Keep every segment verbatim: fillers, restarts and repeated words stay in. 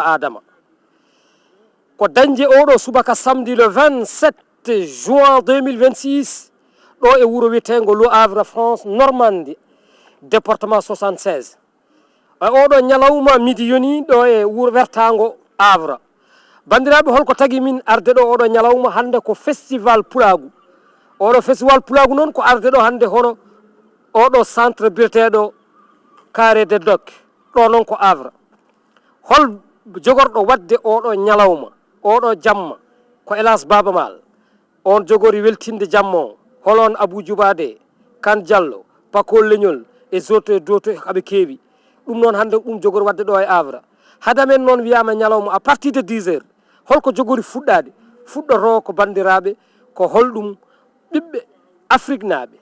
Adama. Ko dañde oɗo subaka samedi le vingt-sept juin deux mille vingt-six, ɗo e wuro wiyeteengo Le Havre, France Normandie, département soixante-seize. E oɗo ñalawma midi yoni ɗo e wuro wertaango Havre. Banndiraaɓe, holko tagi min arde ɗo oɗo ñalawma? Hannde ko festival Pulaagu. Oɗo festival Pulaagu noon ko arde ɗo hannde hono oɗo centre biyeteeɗo Carré de Doc. Ɗo noon ko Havre. Hol jogorɗo waɗde oɗo ñalawma, oɗo jamma? Ko Elas Baaba Maal. On jogori weltinde jamma o. Hol on Abou Djoubadé, Kane Diallo, Paco Leñol, et autres, d'autres, aɓe keewi. Ɗum noon hannde ɗum jogori waɗde ɗo e Havre. Hade amen noon wiyaama ñalawma à partir de dix heures. Holko jogori fuɗɗaade? Fuɗɗotoo ko banndiraaɓe, ko holɗum ɓiɓɓe Afriknaaɓe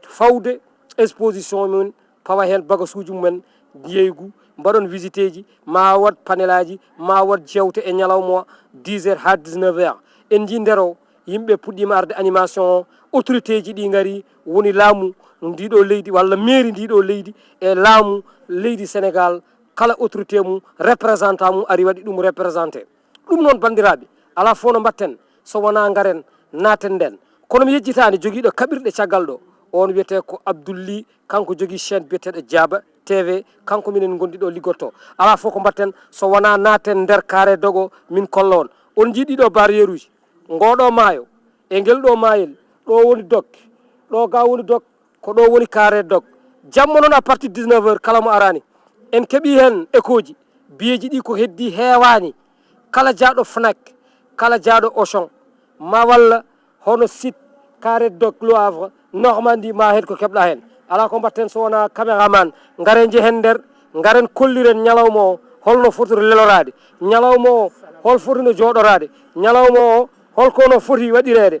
fawde exposition mum, pawa heen bagasuuji mumen, njeygu, mbaɗon visiteeji, ma waɗ panelaaji, ma waɗ jeewte e ñalawma o, dix heures haa dix-neuf heures. En njii ndero, yimɓe puɗɗiima arde animation o, autoritéeji ɗi ngari, woni laamu ndiɗo leydi walla mairie ndiɗo leydi e laamu leydi Sénégal, kala autorité mum, représentant mum ari waɗi ɗum représenté. Ɗum noon, banndiraaɓe, alaa fof no mbaɗten so wonaa ngaren naaten nden. Kono mi yejjitaani jogiiɗo kaɓirɗe caggal ɗo, on wiyetee ko Abdoul Ly, kanko jogii chaîne biyeteeɗo Jaaba T V, kanko minen ngondi ɗo liggotoo. Alaa fof ko mbaɗten so wonaa naaten nder carré dogo min kolla on. On njii ɗiɗo barrière uji, ngoo ɗo maayo, e ngel ɗo maayel, ɗo woni Doc, ɗo ga woni Doc, ko ɗo woni carré Doc. Jamma noon à partir dix-neuf heures, kala mo araani, en keɓii heen écho ji, biyeeji ɗi ko heddii heewaani. Kala jaaɗo Fnac, kala jaaɗo Auchan, ma walla hono site carré Doc Le Havre, Normandie, ma heed ko keɓɗa heen. Alaa ko mbaɗten so wonaa caméraman, ngaren njehen nder, ngaren kolliren ñalawma o, holno fotiri leloraade, ñalawma o, hol fotino jooɗoraade, ñalawma o, holko no foti waɗireede.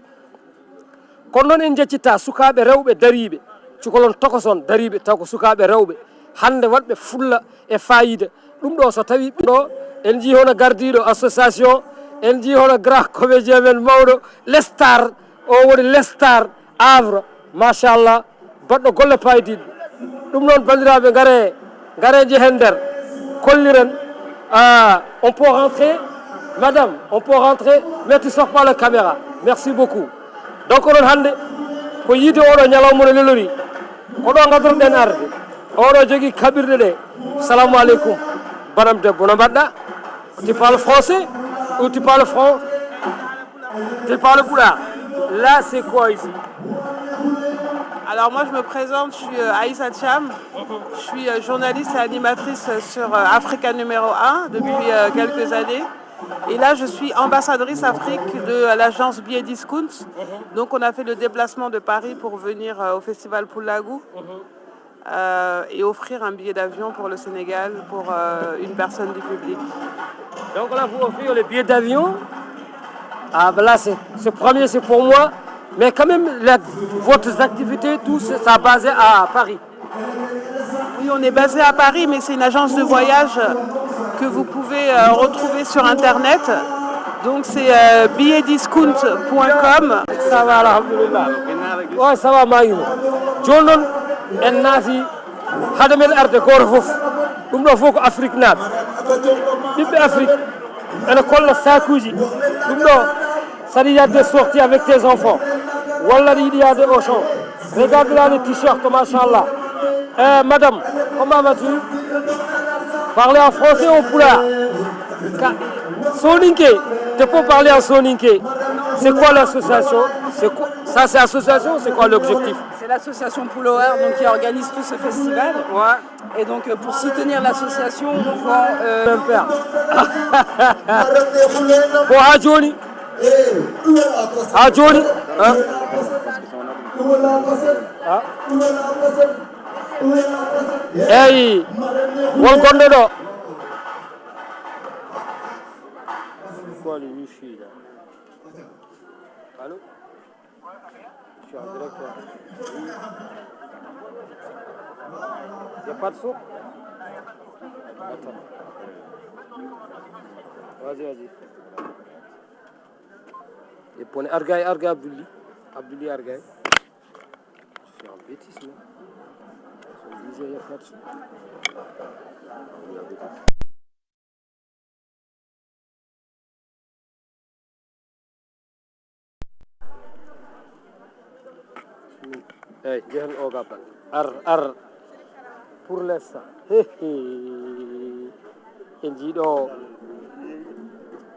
Kono noon en njeccitta sukaaɓe rewɓe dariiɓe, cukalon tokoson dariiɓe, taw ko sukaaɓe rewɓe, hannde waɗɓe fulla e faayiida. Ɗum ɗo so tawi ɓiɗɗo, en njii hono gardiiɗo association, en njii hono grand comédien men mawɗo, Lestar, o woni Lestar Havre, machallah, baɗɗo golle paydiɗɗe. Ɗum noon, banndiraaɓe, ngare, ngare njehen nder, kolliren. Ah, on peut rentrer, madame, on peut rentrer, mais tu sors pas la caméra. Merci beaucoup. Donc, onon hannde, ko yiide oɗo ñalawma no lelori, ko ɗo ngadoroɗen arde. Oɗo jogii kaɓirɗe ɗe. Salamu aleykum. Banam debbo, no mbaɗɗa? Tu parles français ou tu parles fran-, tu parles pulaar? Là, c'est quoi ici? Alors moi, je me présente, je suis, euh, Aïssa Thiam. Je suis, euh, journaliste et animatrice sur, euh, Africa numéro un depuis, euh, quelques années. Et là, je suis ambassadrice Afrique de, euh, l'agence Billet Discount. Donc, on a fait le déplacement de Paris pour venir, euh, au festival Pulaagu, euh, et offrir un billet d'avion pour le Sénégal pour, euh, une personne du public. Donc là, vous offrez le billet d'avion. Ah, ben là, c'est, ce premier, c'est pour moi. Mais quand même, la, votre activité, tout ça, ça basé à Paris. Oui, on est basé à Paris, mais c'est une agence de voyage que vous pouvez, euh, retrouver sur Internet. Donc c'est, euh, billet discount point com. Ça va, alhamdulillah. Ouais, ça va, maa ngi nii. Jooni noon, en naati hade men arde gooto fof. Ɗum ɗo fof ko Afriknaaɓe. Ɓiɓɓe Afrik ene kolla sakuuji. Ɗum ɗo, c'est-à-dire, il y a des sorties avec tes enfants. Walla aɗa yiɗi yahde Auchan. Regarde là le t-shirt, machallah. Euh, madame, comment vas-tu? Parler en français ou en pulaar? Ka-, soninké, tu peux parler en soninké. C'est quoi l'association? C'est quoi? Ça, c'est association, c'est quoi l'objectif? C'est l'association Pulower, donc, qui organise tout ce festival. Ouais. Et donc, euh, pour soutenir l'association, on vend, euh, Mon père. Bon, haa jooni, haa jooni, ah. Ah. Eyi, won gonɗo ɗo? Ko woni wifi ɗo? Allô? Je suis en direct, là. Y a pas de son? Attends. Vas-y, vas-y. Et pone Argaye, Argaye Abdouli. Abdouli Argaye. Je suis en bêtise, moi. Son viseur, y a pas de son. Eyyi, jehen o gabal. Ar, ar. Pour l'instant. He, he. En jiiɗo.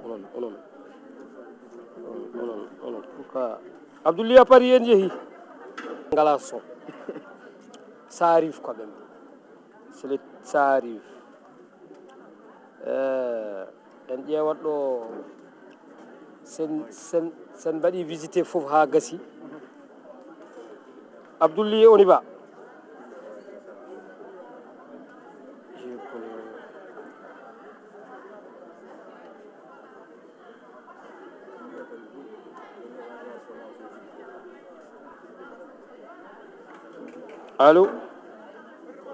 Onon, onon. Onon, onon, onon. Pourquoi? Abdoulaye Paris en jehi. Ngala son. Ça arrive quand même. C'est le, ça arrive. Eh, en ƴeewat ɗo sen, sen, sen mbaɗi visité fof haa gasi. Abdoulaye, on y va. Allo.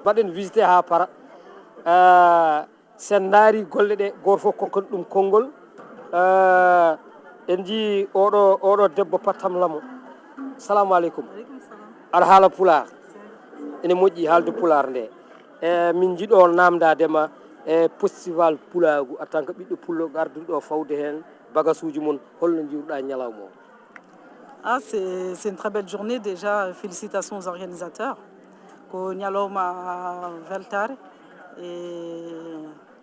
Mbaɗen visité haa para. Eh, Sen ndaari golle ɗe, gooto fof kokkat ɗum konngol. Eh, en njii oɗo, oɗo debbo pattam lamo. Salamu aleykum. Aleykum salam. Aɗa haala pulaar? Ene moƴƴi haalde pulaar nde. E min njiɗo namdaade ma e festival pulaagu en tant que ɓiɗɗo pullo arduɗo fawde heen bagasuuji mon, holno njiiruɗaa ñalawma o? Ah, c'est, c'est une très belle journée déjà. Félicitations aux organisateurs. Ko ñalawma weltaare. Et,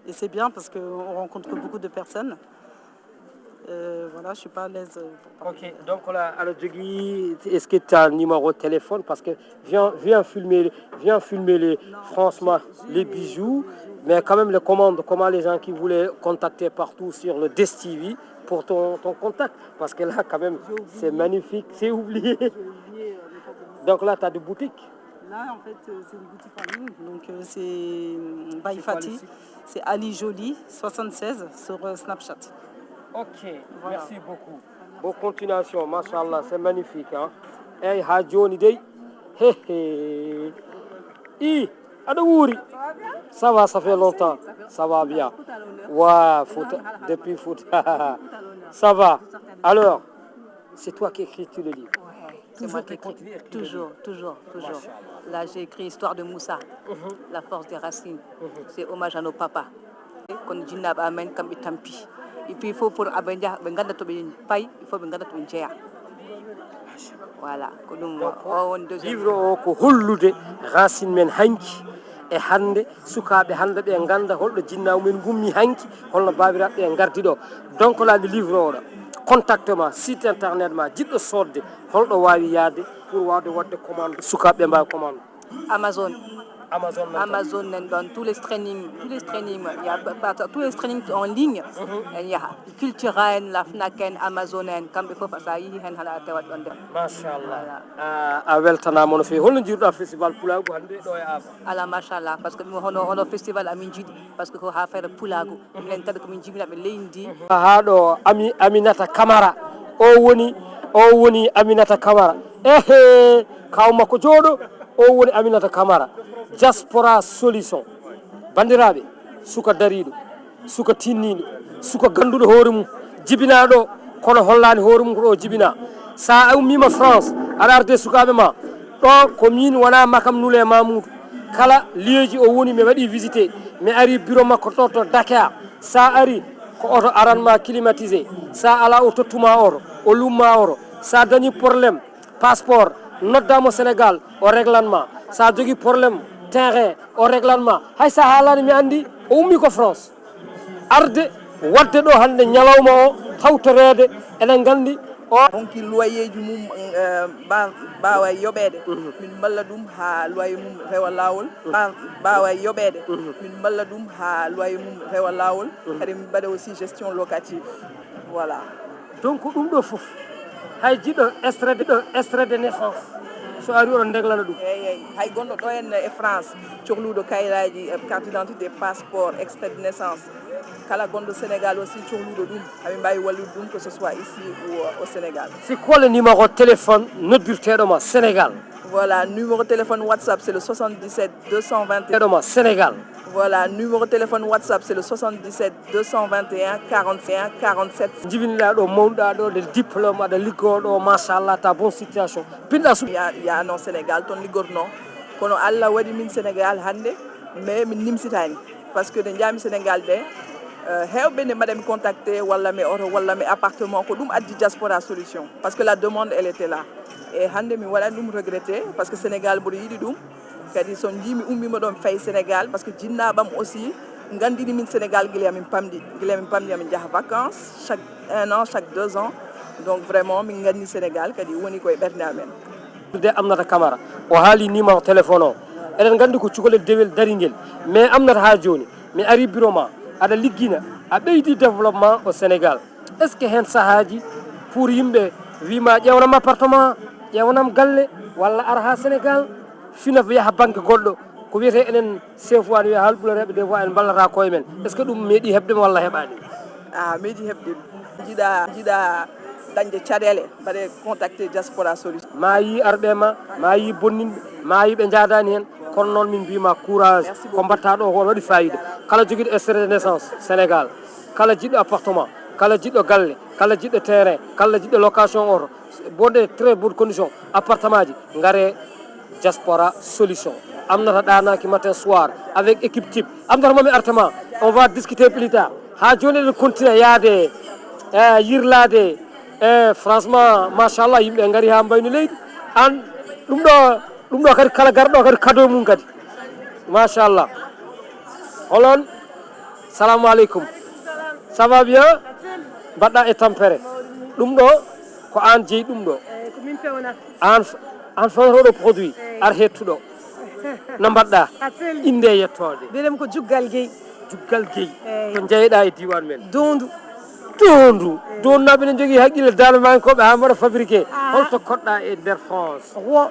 et c'est bien parce qu'on rencontre beaucoup de personnes. Euh, voilà, je suis pas à l'aise pour parler. Ok, donc là, alors, je dis, est-ce que tu as un numéro de téléphone? Parce que viens, viens filmer, viens filmer les, franchement, les bijoux. Mais quand même, les commandes, comment les gens qui voulaient contacter partout sur le Desh T V pour ton, ton contact. Parce que là, quand même, c'est magnifique, c'est oublié. Donc là, tu as des boutiques. Là, en fait, euh, c'est une boutique en ligne. Donc, euh, c'est euh, By Fatty. C'est Ali Jolie soixante-seize sur euh, Snapchat. Ok, voilà. Merci beaucoup. Bonne continuation, machallah, c'est magnifique, hein. Eyyi, haa jooni dey. He, he. I, aɗa wuuri? Ça va, ça fait longtemps. Ça va bien. Wa, Fouta, depuis Fouta. Ça va. Alors, c'est toi qui écris tout le livre. Ouais. C'est moi qui écris. Toujours, toujours, toujours. Là, j'ai écrit Histoire de Moussa, La force des racines. C'est hommage à nos papas. Kono jinnaaɓe amen, kamɓe tampi. Et puis, il faut pour aɓe njaha, ɓe ngannda to ɓe payi, il faut ɓe ngannda to ɓe njeya. Voilà, ko ɗum o woni deuxième. Livre o ko hollude racine men hanki e hannde, sukaaɓe hannde ɓe ngannda holɗo jinnaaɓe men ngummi hanki, holno baabiraaɓe ɓe ngardi ɗo. Donc, là, le livre oɗo, contact ma, site internet ma, jiɗɗo soodde, holɗo waawi yaade pour waawde waɗde commande, sukaaɓe ɓe mbaawa commande? Amazon. Amazon nan toon. Amazon nan ɗoon, tous les streaming, tous les streaming, il y a pa-, pa-, tous les streaming en ligne, en yaha. Culture en, la Fnac en, Amazon en, kamɓe fof, so a yii heen, hana a tawat ɗoon de. Machallah. Voilà. A, a weltanaama no feewi. Holno njiiruɗaa festival pulaagu hannde ɗo e Aba? Ala, machallah, parce que ɗum hono, hono festival amin njiɗi, parce que ko affaire pulaagu. Minen kadi ko min jibinaaɓe leydi ndi. Haa ɗo Ami-, Aminata Camara. O woni, o woni Aminata Camara. Ehe, kaw makko jooɗo, o woni Aminata Camara. Diaspora Solution. Banndiraaɓe, suka dariiɗo, suka tinniiɗo, suka gannduɗo hoore mum, jibinaa ɗo, kono hollaani hoore mum ko ɗo jibinaa. So a ummiima France, aɗa arde sukaaɓe ma, ɗo ko miin wonaa Makam Nule Mamoudou. Kala lieuji o woni, mi waɗi visité. Mi ari bureau makko to, to Dakar. So a ari, ko oto aran ma climatisé. So a alaa, o tottu ma oto, o lum ma oto. So a dañi problème passeport, nodda mo Sénégal, o réglan ma. So a jogii problème terrain, o réglan ma. Hay so a haalaani, mi anndi, o ummi ko France. Arde, waɗde ɗo hannde ñalawma o, tawtoreede, eɗen nganndi o. Ronki loyeeji mum, eh, mba-, mbaawa yoɓeede. Mhm. Min mballa ɗum haa loyer mum rewa laawol. Mhm. Mba-, mbaawa yoɓeede. Mhm. Min mballa ɗum haa loyer mum rewa laawol. Mhm. Kadi min mbaɗa aussi gestion locative. Voilà. Donc, ɗum ɗo fof, hay jiɗɗo extrait de, extrait de naissance, so ari, oɗon ndeglana ɗum? Eey, eey. Hay gonɗo ɗo en e France, cohluɗo kayraaji, eh, carte d'identité, passeport, extrait de naissance, kala gonɗo Sénégal aussi cohluɗo ɗum, amin mbaawi wallude ɗum, que ce soit ici ou, euh, au Sénégal. C'est quoi le numéro téléphone noddirteeɗo ma Sénégal? Voilà, numéro téléphone WhatsApp, c'est le soixante-dix-sept deux cent vingt et un. Teeɗo ma Sénégal. Voilà, numéro téléphone WhatsApp, c'est le soixante-dix-sept deux cent vingt et un quarante et un quarante-sept. Jibinɗaa ɗo, mawɗaa ɗo, nder diplôme, aɗa liggoo ɗo, machallah, ta bonne situation. Pinɗa su- Ya, ya non Sénégal, toon liggorno. Kono Allah waɗi min Sénégal hannde, mais min nimsitaani. Parce que nde njaami Sénégal de, Eh, heewɓe ne mbaɗa mi contacté, walla mi oto, walla mi appartement, ko ɗum addi Diaspora Solution, parce que la demande, elle était là. E hannde mi waɗa ɗum regretté, parce que Sénégal mboɗo yiɗi ɗum. Kadi so njiimi ummiima ɗoon fayi Sénégal, parce que jinnaaɓam aussi nganndini min Sénégal gila min pamɗi. Gila min pamɗi, amin njaha vacances chaque un an, chaque deux ans. Donc vraiment, min nganndi Sénégal, kadi woni koye ɓernde amen. De Amnata Camara, o haali numéro téléphone o. Eɗen nganndi ko cukalel dewel daringel. Mais Amnata, haa jooni, mi ari bureau ma, aɗa liggina, a ɓeydi développement au Sénégal. Est-ce que heen sahaaji pour yimɓe wii ma ƴeewnam appartement, ƴeewnam galle, walla ara haa Sénégal, fina yaha banque goɗɗo, ko wiyetee enen chef wa, no wiya haalpulareeɓe, des fois en mballata koye men. Est-ce que ɗum meeɗi heɓde ma walla heɓaani? Ah, meeɗi heɓde mi. Jiɗa, jiɗa dañde caɗeele, mbaɗe contacté Diaspora Solution. Ma yii arɓe ma, ma yii bonninɓe, ma yii ɓe njaadaani heen. Kono noon min mbiima courage, merci beaucoup, ko mbaɗta ɗo ko waɗi fayida. Kala jogiiɗo extrait de naissance Sénégal, kala jiɗɗo appartement, kala jiɗɗo galle, kala jiɗɗo terrain, kala jiɗɗo location oto, bonne, très bonne condition, appartement ji, ngare Diaspora Solution. Amnata ɗaanaaki matin soir avec équipe type. Amnata mami artama, on va discuter plus tard. Haa jooni eɗen continue yaade, eh, yirlaade, eh, franchement, machallah, yimɓe ngari haa mbayno leydi. An, ɗum ɗo, ɗum ɗo kadi kala garɗo kadi cadeau mum kadi. Machallah. Holon? Salamu aleykum. Ça va bien? Mbaɗɗa e tampere. Ɗum ɗo ko aan jeyi ɗum ɗo. Eyi, ko min fewnata. Aan f-, aan fewnata oɗo produit. Eyi. Ar heettuɗo. No mbaɗɗa? A selli. Innde e yettoode. Mbiɗem ko Juggal Guèye. Juggal Guèye. Eyi. Ko jeyɗa e diiwaan men? Doondu. Doondu. Eyi. Doondunaɓe ne njogii haqqille daalmankooɓe haa mbaɗa fabriqué. Aha. Holto koɗɗa e nder France? Rouen.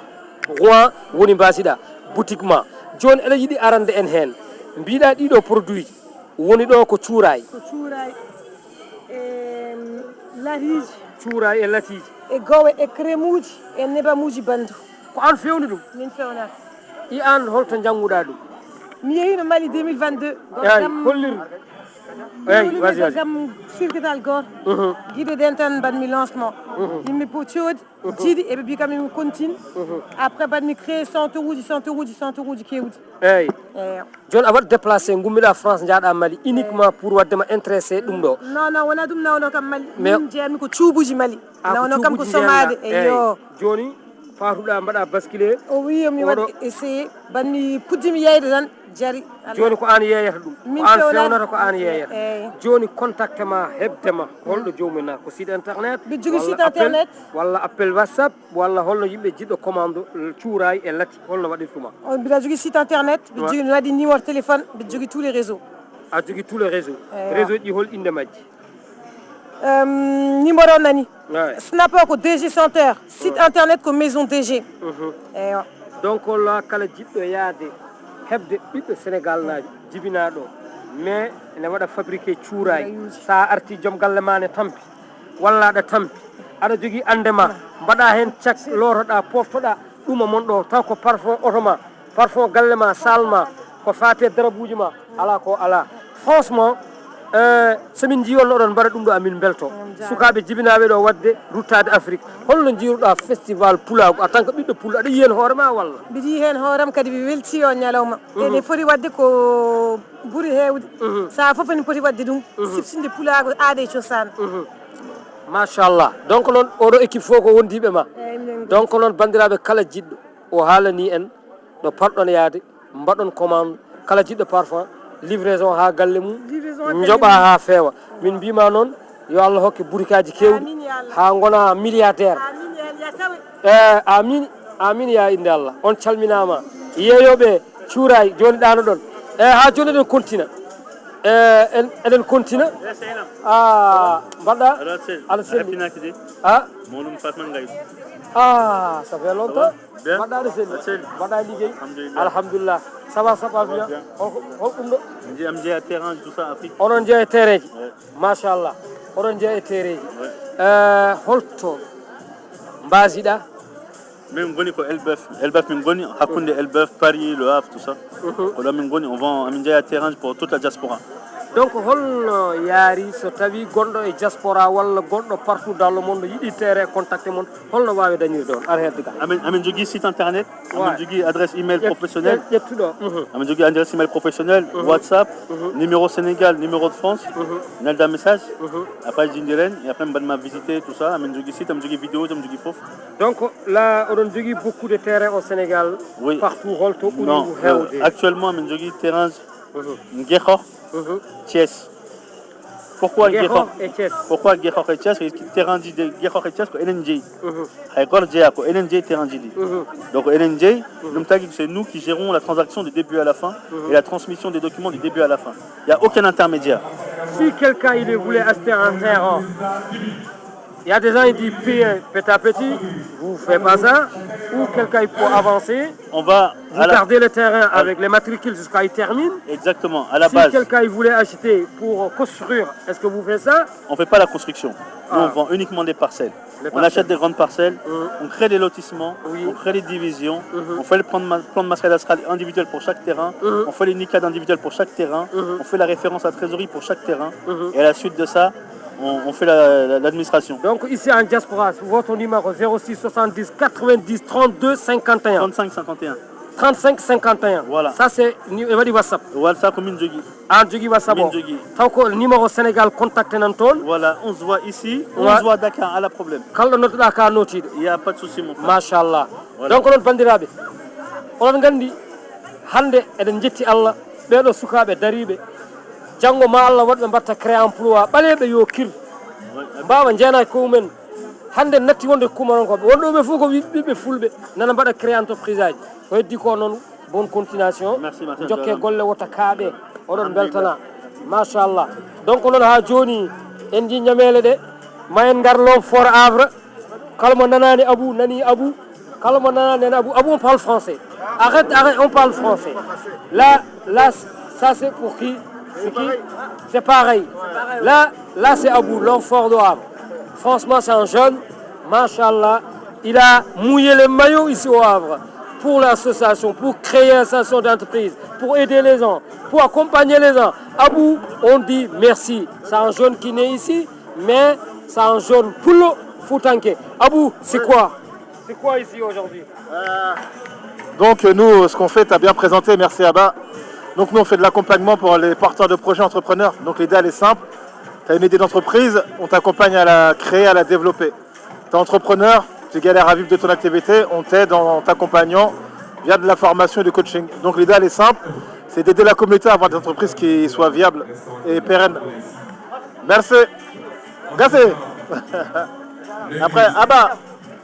Rouen woni mbasiɗa boutique ma. Jooni eɗa yiɗi arande en heen. Mbiɗa ɗiɗo produit ji. Woni ɗo ko cuuraay. Ko cuuraay e latiiji. Cuuraay e latiiji. E gowe e crème uji e nebamuji bandu. Ko an fewni ɗum? Min fewnata. I an holto njannguɗa ɗum? Mi yehino Mali deux mille vingt-deux. Eyi, hollirmi. Eyi, vas-y, vas-y. Gam sirkital gooto. Mhm. Giɗoɗen tan mbaɗmi lancement. Mhm. Yimɓe fof coodi. Mhm. Jiiɗi, eɓe mbi kam emin continue. Mhm. Après, mbaɗmi créé centre uji, centre uji, centre uji kewɗi. Eyi. Eyi. Jooni a waɗi déplacé, ngummiɗa France, njaaɗa Mali, uniquement pour waɗde ma intéressé ɗum ɗo? Non, non, wona ɗum nawno kam Mali. Mais min jeeyatmi ko cuubuji Mali. Ah, ko nawno kam ko cuubuji somaade, njeeyɗa. Eyi. Eyo. Jooni, paatuɗa mbaɗa basculé. O wi mi waɗi essayé, mbaɗmi, puɗɗimi yeyde tan. Jari. Jooni ko an yeeyata ɗum. Min ko an fewnata. Fewnata, ko an yeeyata. Eyi. Jooni contacte ma, heɓde ma, holɗo joomum na? Ko site internet? Mbiɗa jogii site internet. Walla appel WhatsApp, walla holno yimɓe jiɗɗo commande, eh, cuuraay e lati, holno waɗirtuma? On, mbiɗa jogii site internet, mbiɗa jogii, mi waɗi numéro téléphone, mbiɗa jogii tous les réseaux. A jogii tous les réseaux. Eyi. Réseau ji hol innde majji? Euh, numéro nani? Ouais. Snap o ko D G Chanteur, site internet ko Maison D G. Mhm. Eyo. Donc, la kala jiɗɗo yaade heɓde ɓiɗɗo Sénégal na jibinaaɗo, mais ene waɗa fabriqué cuuraay. Cuuraayuuji. Sa arti joom galle ma ne tampi, walla aɗa tampi, aɗa jogii annde ma, mbaɗa heen cak, lootoɗa, poftoɗa, ɗum e mon ɗo, taw ko parfum oto ma, parfum galle ma, salle ma, ko faate darabuuji ma, alaa ko alaa. Franchement, eh, so min njii on oɗon mbaɗa ɗum ɗo, amin mbelto. Sukaaɓe jibinaaɓe ɗo waɗde ruttaade Afrique. Holno njiiruɗa festival pulaagu en tant que ɓiɗɗo pullo? Aɗa yiyi heen hoore ma walla? Mbiɗa yiyi heen hooram, kadi mi weltii o ñalawma. Mhm. Ene foti waɗde ko ɓuri heewde. Mhm. Sahaa fof ene poti waɗde ɗum, mhm, siftinde pulaagu, aada e cosaan. Mhm. Machallah. Donc noon, oɗo équipe fof ko wondiiɓe ma. Eyi, minen. Donc noon, banndiraaɓe, kala jiɗɗo, o haalanii en ɗo parɗon yaade, mbaɗon commande, kala jiɗɗo parfum, livraison haa galle mum, livraison haa galle mum, njoɓa haa feewa. Min mbima noon, yo Allah hokke burikaaji keewɗi, amin ya Allah, haa ngona milliardaire. Amin ya Allah, ya tawe. Eh, amin, amin ya innde Allah. On calminaama. Yeeyooɓe cuuraay, jooni ɗaanoɗon. Eh, haa jooni eɗen kontina. Eh, en, eɗen kontina. Ah, mbaɗɗa? Aɗa selli. Aɗa selli. A heɓinaaki de. Ah? Mawɗum Fatma Ngaye. Ah, ça fait longtemps. Ça va? Bien. Mbaɗɗa aɗa selli? Aɗa selli. Mbaɗɗa liggey? Alhamdulillah. Alhamdulillah. Ça va, ça va bien? Ça va bien. Hol-, hol ɗum ɗo? Nji-, am jeeya terrain, tout ça, Afrique. Oɗon njeeya e terrain ji? Ouais. Machallah. Oɗon njeeya e terrain ji. Ouais. Eh, holto mbasiɗa? Min ngoni ko Elbeuf. Elbeuf min ngoni, hakkunde Elbeuf, Paris, Le Havre, tout ça. Mhm. Ko ɗo min ngoni, on vend, amin jeeya terrain pour toute la diaspora. Donc, holno yaari so tawi gonɗo e diaspora walla gonɗo partout dans le monde yiɗi terrain, contacter mon, holno waawi dañirde on? Ar heddigal. Amin, amin jogii site internet, amin jogii adresse email professionnel. Ƴettuɗo. Mhm. Amin jogii adresse email professionnel, mhm, WhatsApp, mhm, numéro Sénégal, numéro de France, mhm, nelda message, mhm, après jindiren, et après mbaɗma visiter tout ça, amin jogii site, amin jogii vidéo, amin jogii fof. Donc, là, oɗon jogii beaucoup de terrain au Sénégal, oui, partout, holto ɓuri heewde? Non, euh, actuellement, amin jogii terrain, mhm, Ngexox, mhm, Thiès. Pourquoi Ngexox Ngexox? Et Thiès. Pourquoi Ngexox et Thiès? Parce que terrain ji de Ngexox et Thiès ko enen jeyi. Mhm. Hay goto jeeya, ko enen jeyi terrain ji ɗi. Mhm. Donc enen jeyi, mhm, ɗum tagi c'est nous qui gérons la transaction du début à la fin, mhm, et la transmission des documents du début à la fin. Il n'y a aucun intermédiaire. Si quelqu'un il voulait acheter un terrain, il y a des gens qui disent payer petit à petit, vous ne faites pas ça, ou quelqu'un il faut avancer. On va vous à la, gardez le terrain à avec les matricules jusqu'à il termine. Exactement, à la base. Si quelqu'un il voulait acheter pour construire, est-ce que vous faites ça? On ne fait pas la construction. Nous, ah, on vend uniquement des parcelles. Les parcelles. On achète des grandes parcelles, mhm, on crée des lotissements, oui, on crée des divisions, mhm, on fait le plan de ma-, plan de masse cadastrale individuel pour chaque terrain, mhm, on fait les NICAD individuels pour chaque terrain, mhm, on fait la référence à trésorerie pour chaque terrain, mhm, et à la suite de ça, on, on fait la, la, l'administration. Donc ici en diaspora, votre numéro zéro six soixante-dix quatre-vingt-dix trente-deux cinquante et un. Trente-cinq cinquante et un. Trente-cinq cinquante et un. Voilà. Ça c'est ni-, e waɗi WhatsApp. WhatsApp ko min jogii. An jogii WhatsApp o? Min jogii. Taw ko numéro Sénégal contacté nan toon. Voilà, on se voit ici, on se voit Dakar, à la problème. Kala ɗo nodduɗa ka nootiiɗo. Il y a pas de souci, mon frère. Machallah. Voilà. Donc noon banndiraaɓe, oɗon nganndi hannde eɗen njetti Allah, ɓeeɗo sukaaɓe dariiɓe, janngo ma Allah waɗ ɓe mbatta créé emploi, ɓaleeɓe yo kir, mbaawa njeenaade ko mumen. Hannde natti wonde kumaronkoɓe, wonɗo ɓe fof ko wi-, ɓiɓɓe fulɓe, nana mbaɗa créé entreprise aji. Ko heddi ko noon, bonne continuation. Merci, merci, jokke golle wota kaaɓe, oɗon beltana. Machallah. Donc noon haa jooni, en njii ñameele ɗe, ma en ngar L'Homme Fort Havre. Kala mo nanaani Abou, nani Abou. Kala mo nanaani nani Abou. Abou, on parle français. Arrête, arrête, on parle français. Là, là, ça c'est pour qui? C'est qui? C'est pareil. Là, là c'est Abou, L'Homme Fort du Havre. Franchement, c'est un jeune, machallah. Il a mouillé les maillots ici au Havre pour l'association, pour créer une association d'entreprise, pour aider les gens, pour accompagner les gens. Abou, on dit merci. C'est un jeune qui naît ici, mais c'est un jeune pullo foutanké. Abou, c'est quoi? C'est quoi ici aujourd'hui? Donc, euh, nous, ce qu'on fait, tu as bien présenté, merci Abba. Donc, nous, on fait de l'accompagnement pour les porteurs de projets entrepreneurs. Donc, l'idée, elle est simple. Tu as une idée d'entreprise, on t'accompagne à la créer, à la développer. Tu es entrepreneur, tu galères à vivre de ton activité, on t'aide en t'accompagnant via de la formation et du coaching. Donc, l'idée, elle est simple, c'est d'aider la communauté à avoir des entreprises qui soient viables et pérennes. Merci. Merci. Après, Abba.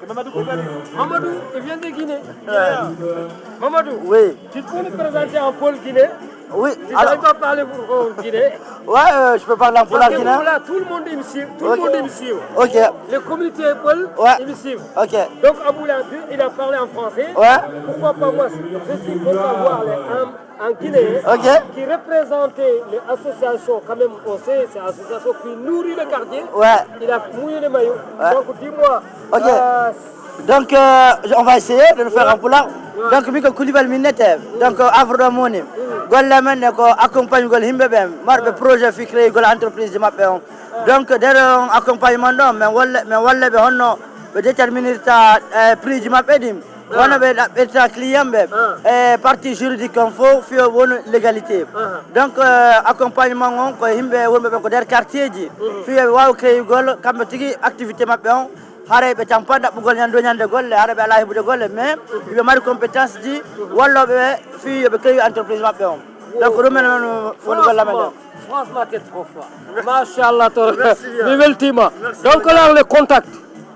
Mamadou, il vient de Guinée. Mamadou, oui, tu peux nous présenter un peu le Guinée? Oui, tu alors, sais pas parler pour, pour Guinée? Ouais, euh, je peux parler un peu la Guinée. Parce que là, tout le monde me suit. Tout le monde me suit. Ok. Les communautés Peul, ouais, ils me suivent. Ok. Donc, Abou, il a dit, il a parlé en français. Ouais. Pourquoi pas moi? Je suis content de voir les, un, un Guinéen, ok, qui représentait les associations, quand même, on sait, c'est l'association qui nourrit le quartier. Ouais. Il a mouillé le maillot. Ouais. Donc, dis-moi, ok, euh, donc, euh, on va essayer de le faire, ouais, en pulaar. Ouais. Donc, min ko Coulibaly min nete. Donc, euh, Havre ɗo moni. Mm. Golle men ɗe ko accompagnugol yimɓe ɓen marɓe, ouais, projet fii créugol entreprise maɓɓe on. Ouais. Donc, nder on accompagnement ɗo, min walla, min walla ɓe honno ɓe déterminirta, eh, prix ji maɓɓe ɗin. Ah. Wona ɓe ɗaɓɓirta client ɓe, ah, e partie juridique on fof, fii wonu légalité. Ah. Donc, euh, accompagnement on ko yimɓe wonɓe ɓen ko nder quartier ji. Mhm. Fii ɓe waawa créugol kamɓe tigi activité maɓɓe on. Haray ɓe tampa ɗaɓɓugol ñande, ñande golle, haray ɓe alaa heɓude golle, mais, mhm, ɓe mari compétence ji, mhm, wallooɓe ɓe fii yo ɓe créé entreprise maɓɓe on. Donc, ɗum en woni golle amen ɗo. Franchement, t'es trop fort. Machallah, to. Merci bien. Mi weltiima. Merci. Donc, là, les contacts.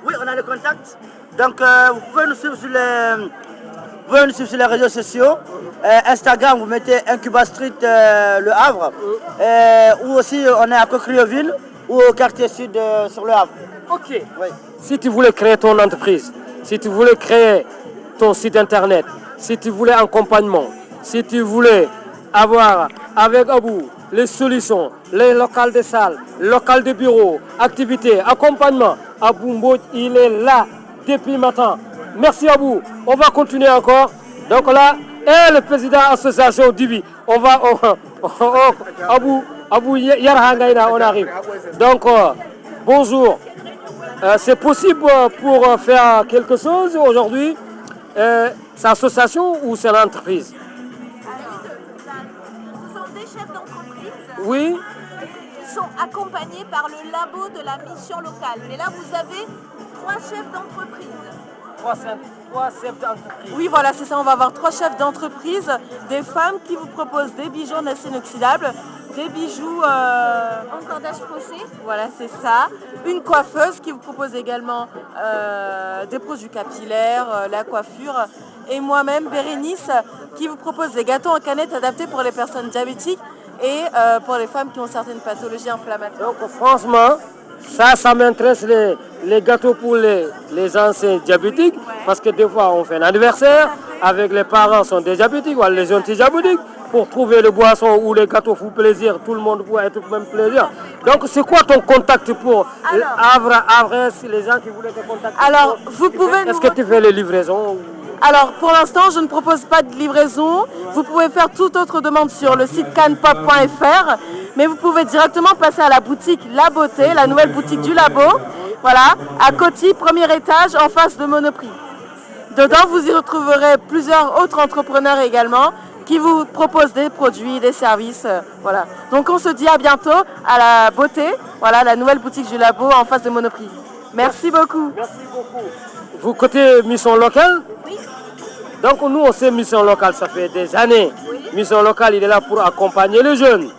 Oui, on a les contacts. Donc, euh, vous pouvez nous suivre sur les, vous pouvez nous suivre sur les réseaux sociaux. Euh, Instagram, vous mettez Incuba Street, euh, Le Havre. Euh, ou aussi, on est à Cocrioville ou au quartier sud, euh, sur Le Havre. Ok. Oui. Si tu voulais créer ton entreprise, si tu voulais créer ton site internet, si tu voulais accompagnement, si tu voulais avoir avec Abou les solutions, les locales de salle, local de bureau, activité, accompagnement, Abou Mbodj, il est là depuis matin. Merci Abou. On va continuer encore. Donc là, et le président association Dibi, on va, on, on, on, Abou, Abou Ye-, Yarha Ngaïna, on arrive. Donc, euh, bonjour. Euh, c'est possible, euh, pour, euh, faire quelque chose aujourd'hui, euh, c'est association ou c'est l'entreprise? Alors, ce sont des chefs d'entreprise. Oui. Ils sont accompagnés par le labo de la mission locale. Mais là, vous avez trois chefs d'entreprise. Trois chefs, trois chefs d'entreprise. Oui, voilà, c'est ça. On va avoir trois chefs d'entreprise, des femmes qui vous proposent des bijoux en acier inoxydable, des bijoux, euh, en cordage fossé. Voilà, c'est ça. Une coiffeuse qui vous propose également, euh, des produits capillaires, euh, la coiffure. Et moi-même, Bérénice, qui vous propose des gâteaux en canette adaptés pour les personnes diabétiques et, euh, pour les femmes qui ont certaines pathologies inflammatoires. Donc, franchement, ça, ça m'intéresse, les, les gâteaux pour les, les anciens diabétiques, parce que des fois, on fait un anniversaire avec les parents sont des diabétiques, voilà, les gens sont diabétiques, pour trouver le boisson ou les gâteaux, fou plaisir, tout le monde pour être même plaisir. Donc, c'est quoi ton contact pour, euh, Avra-, Avres, les gens qui voulaient te contacter? Alors, vous pouvez nous retrouver. Est-ce que tu fais les livraisons ou Alors, pour l'instant, je ne propose pas de livraison. Vous pouvez faire toute autre demande sur le site canpop point F R, mais vous pouvez directement passer à la boutique La Beauté, la nouvelle boutique du labo, voilà, à Coty, premier étage, en face de Monoprix. Dedans, vous y retrouverez plusieurs autres entrepreneurs également qui vous proposent des produits, des services, euh, voilà. Donc, on se dit à bientôt à La Beauté, voilà, la nouvelle boutique du labo en face de Monoprix. Merci beaucoup. Merci beaucoup. Vous, côté mission locale? Oui. Donc nous, on sait mission locale, ça fait des années. Oui. Mission locale, il est là pour accompagner les jeunes,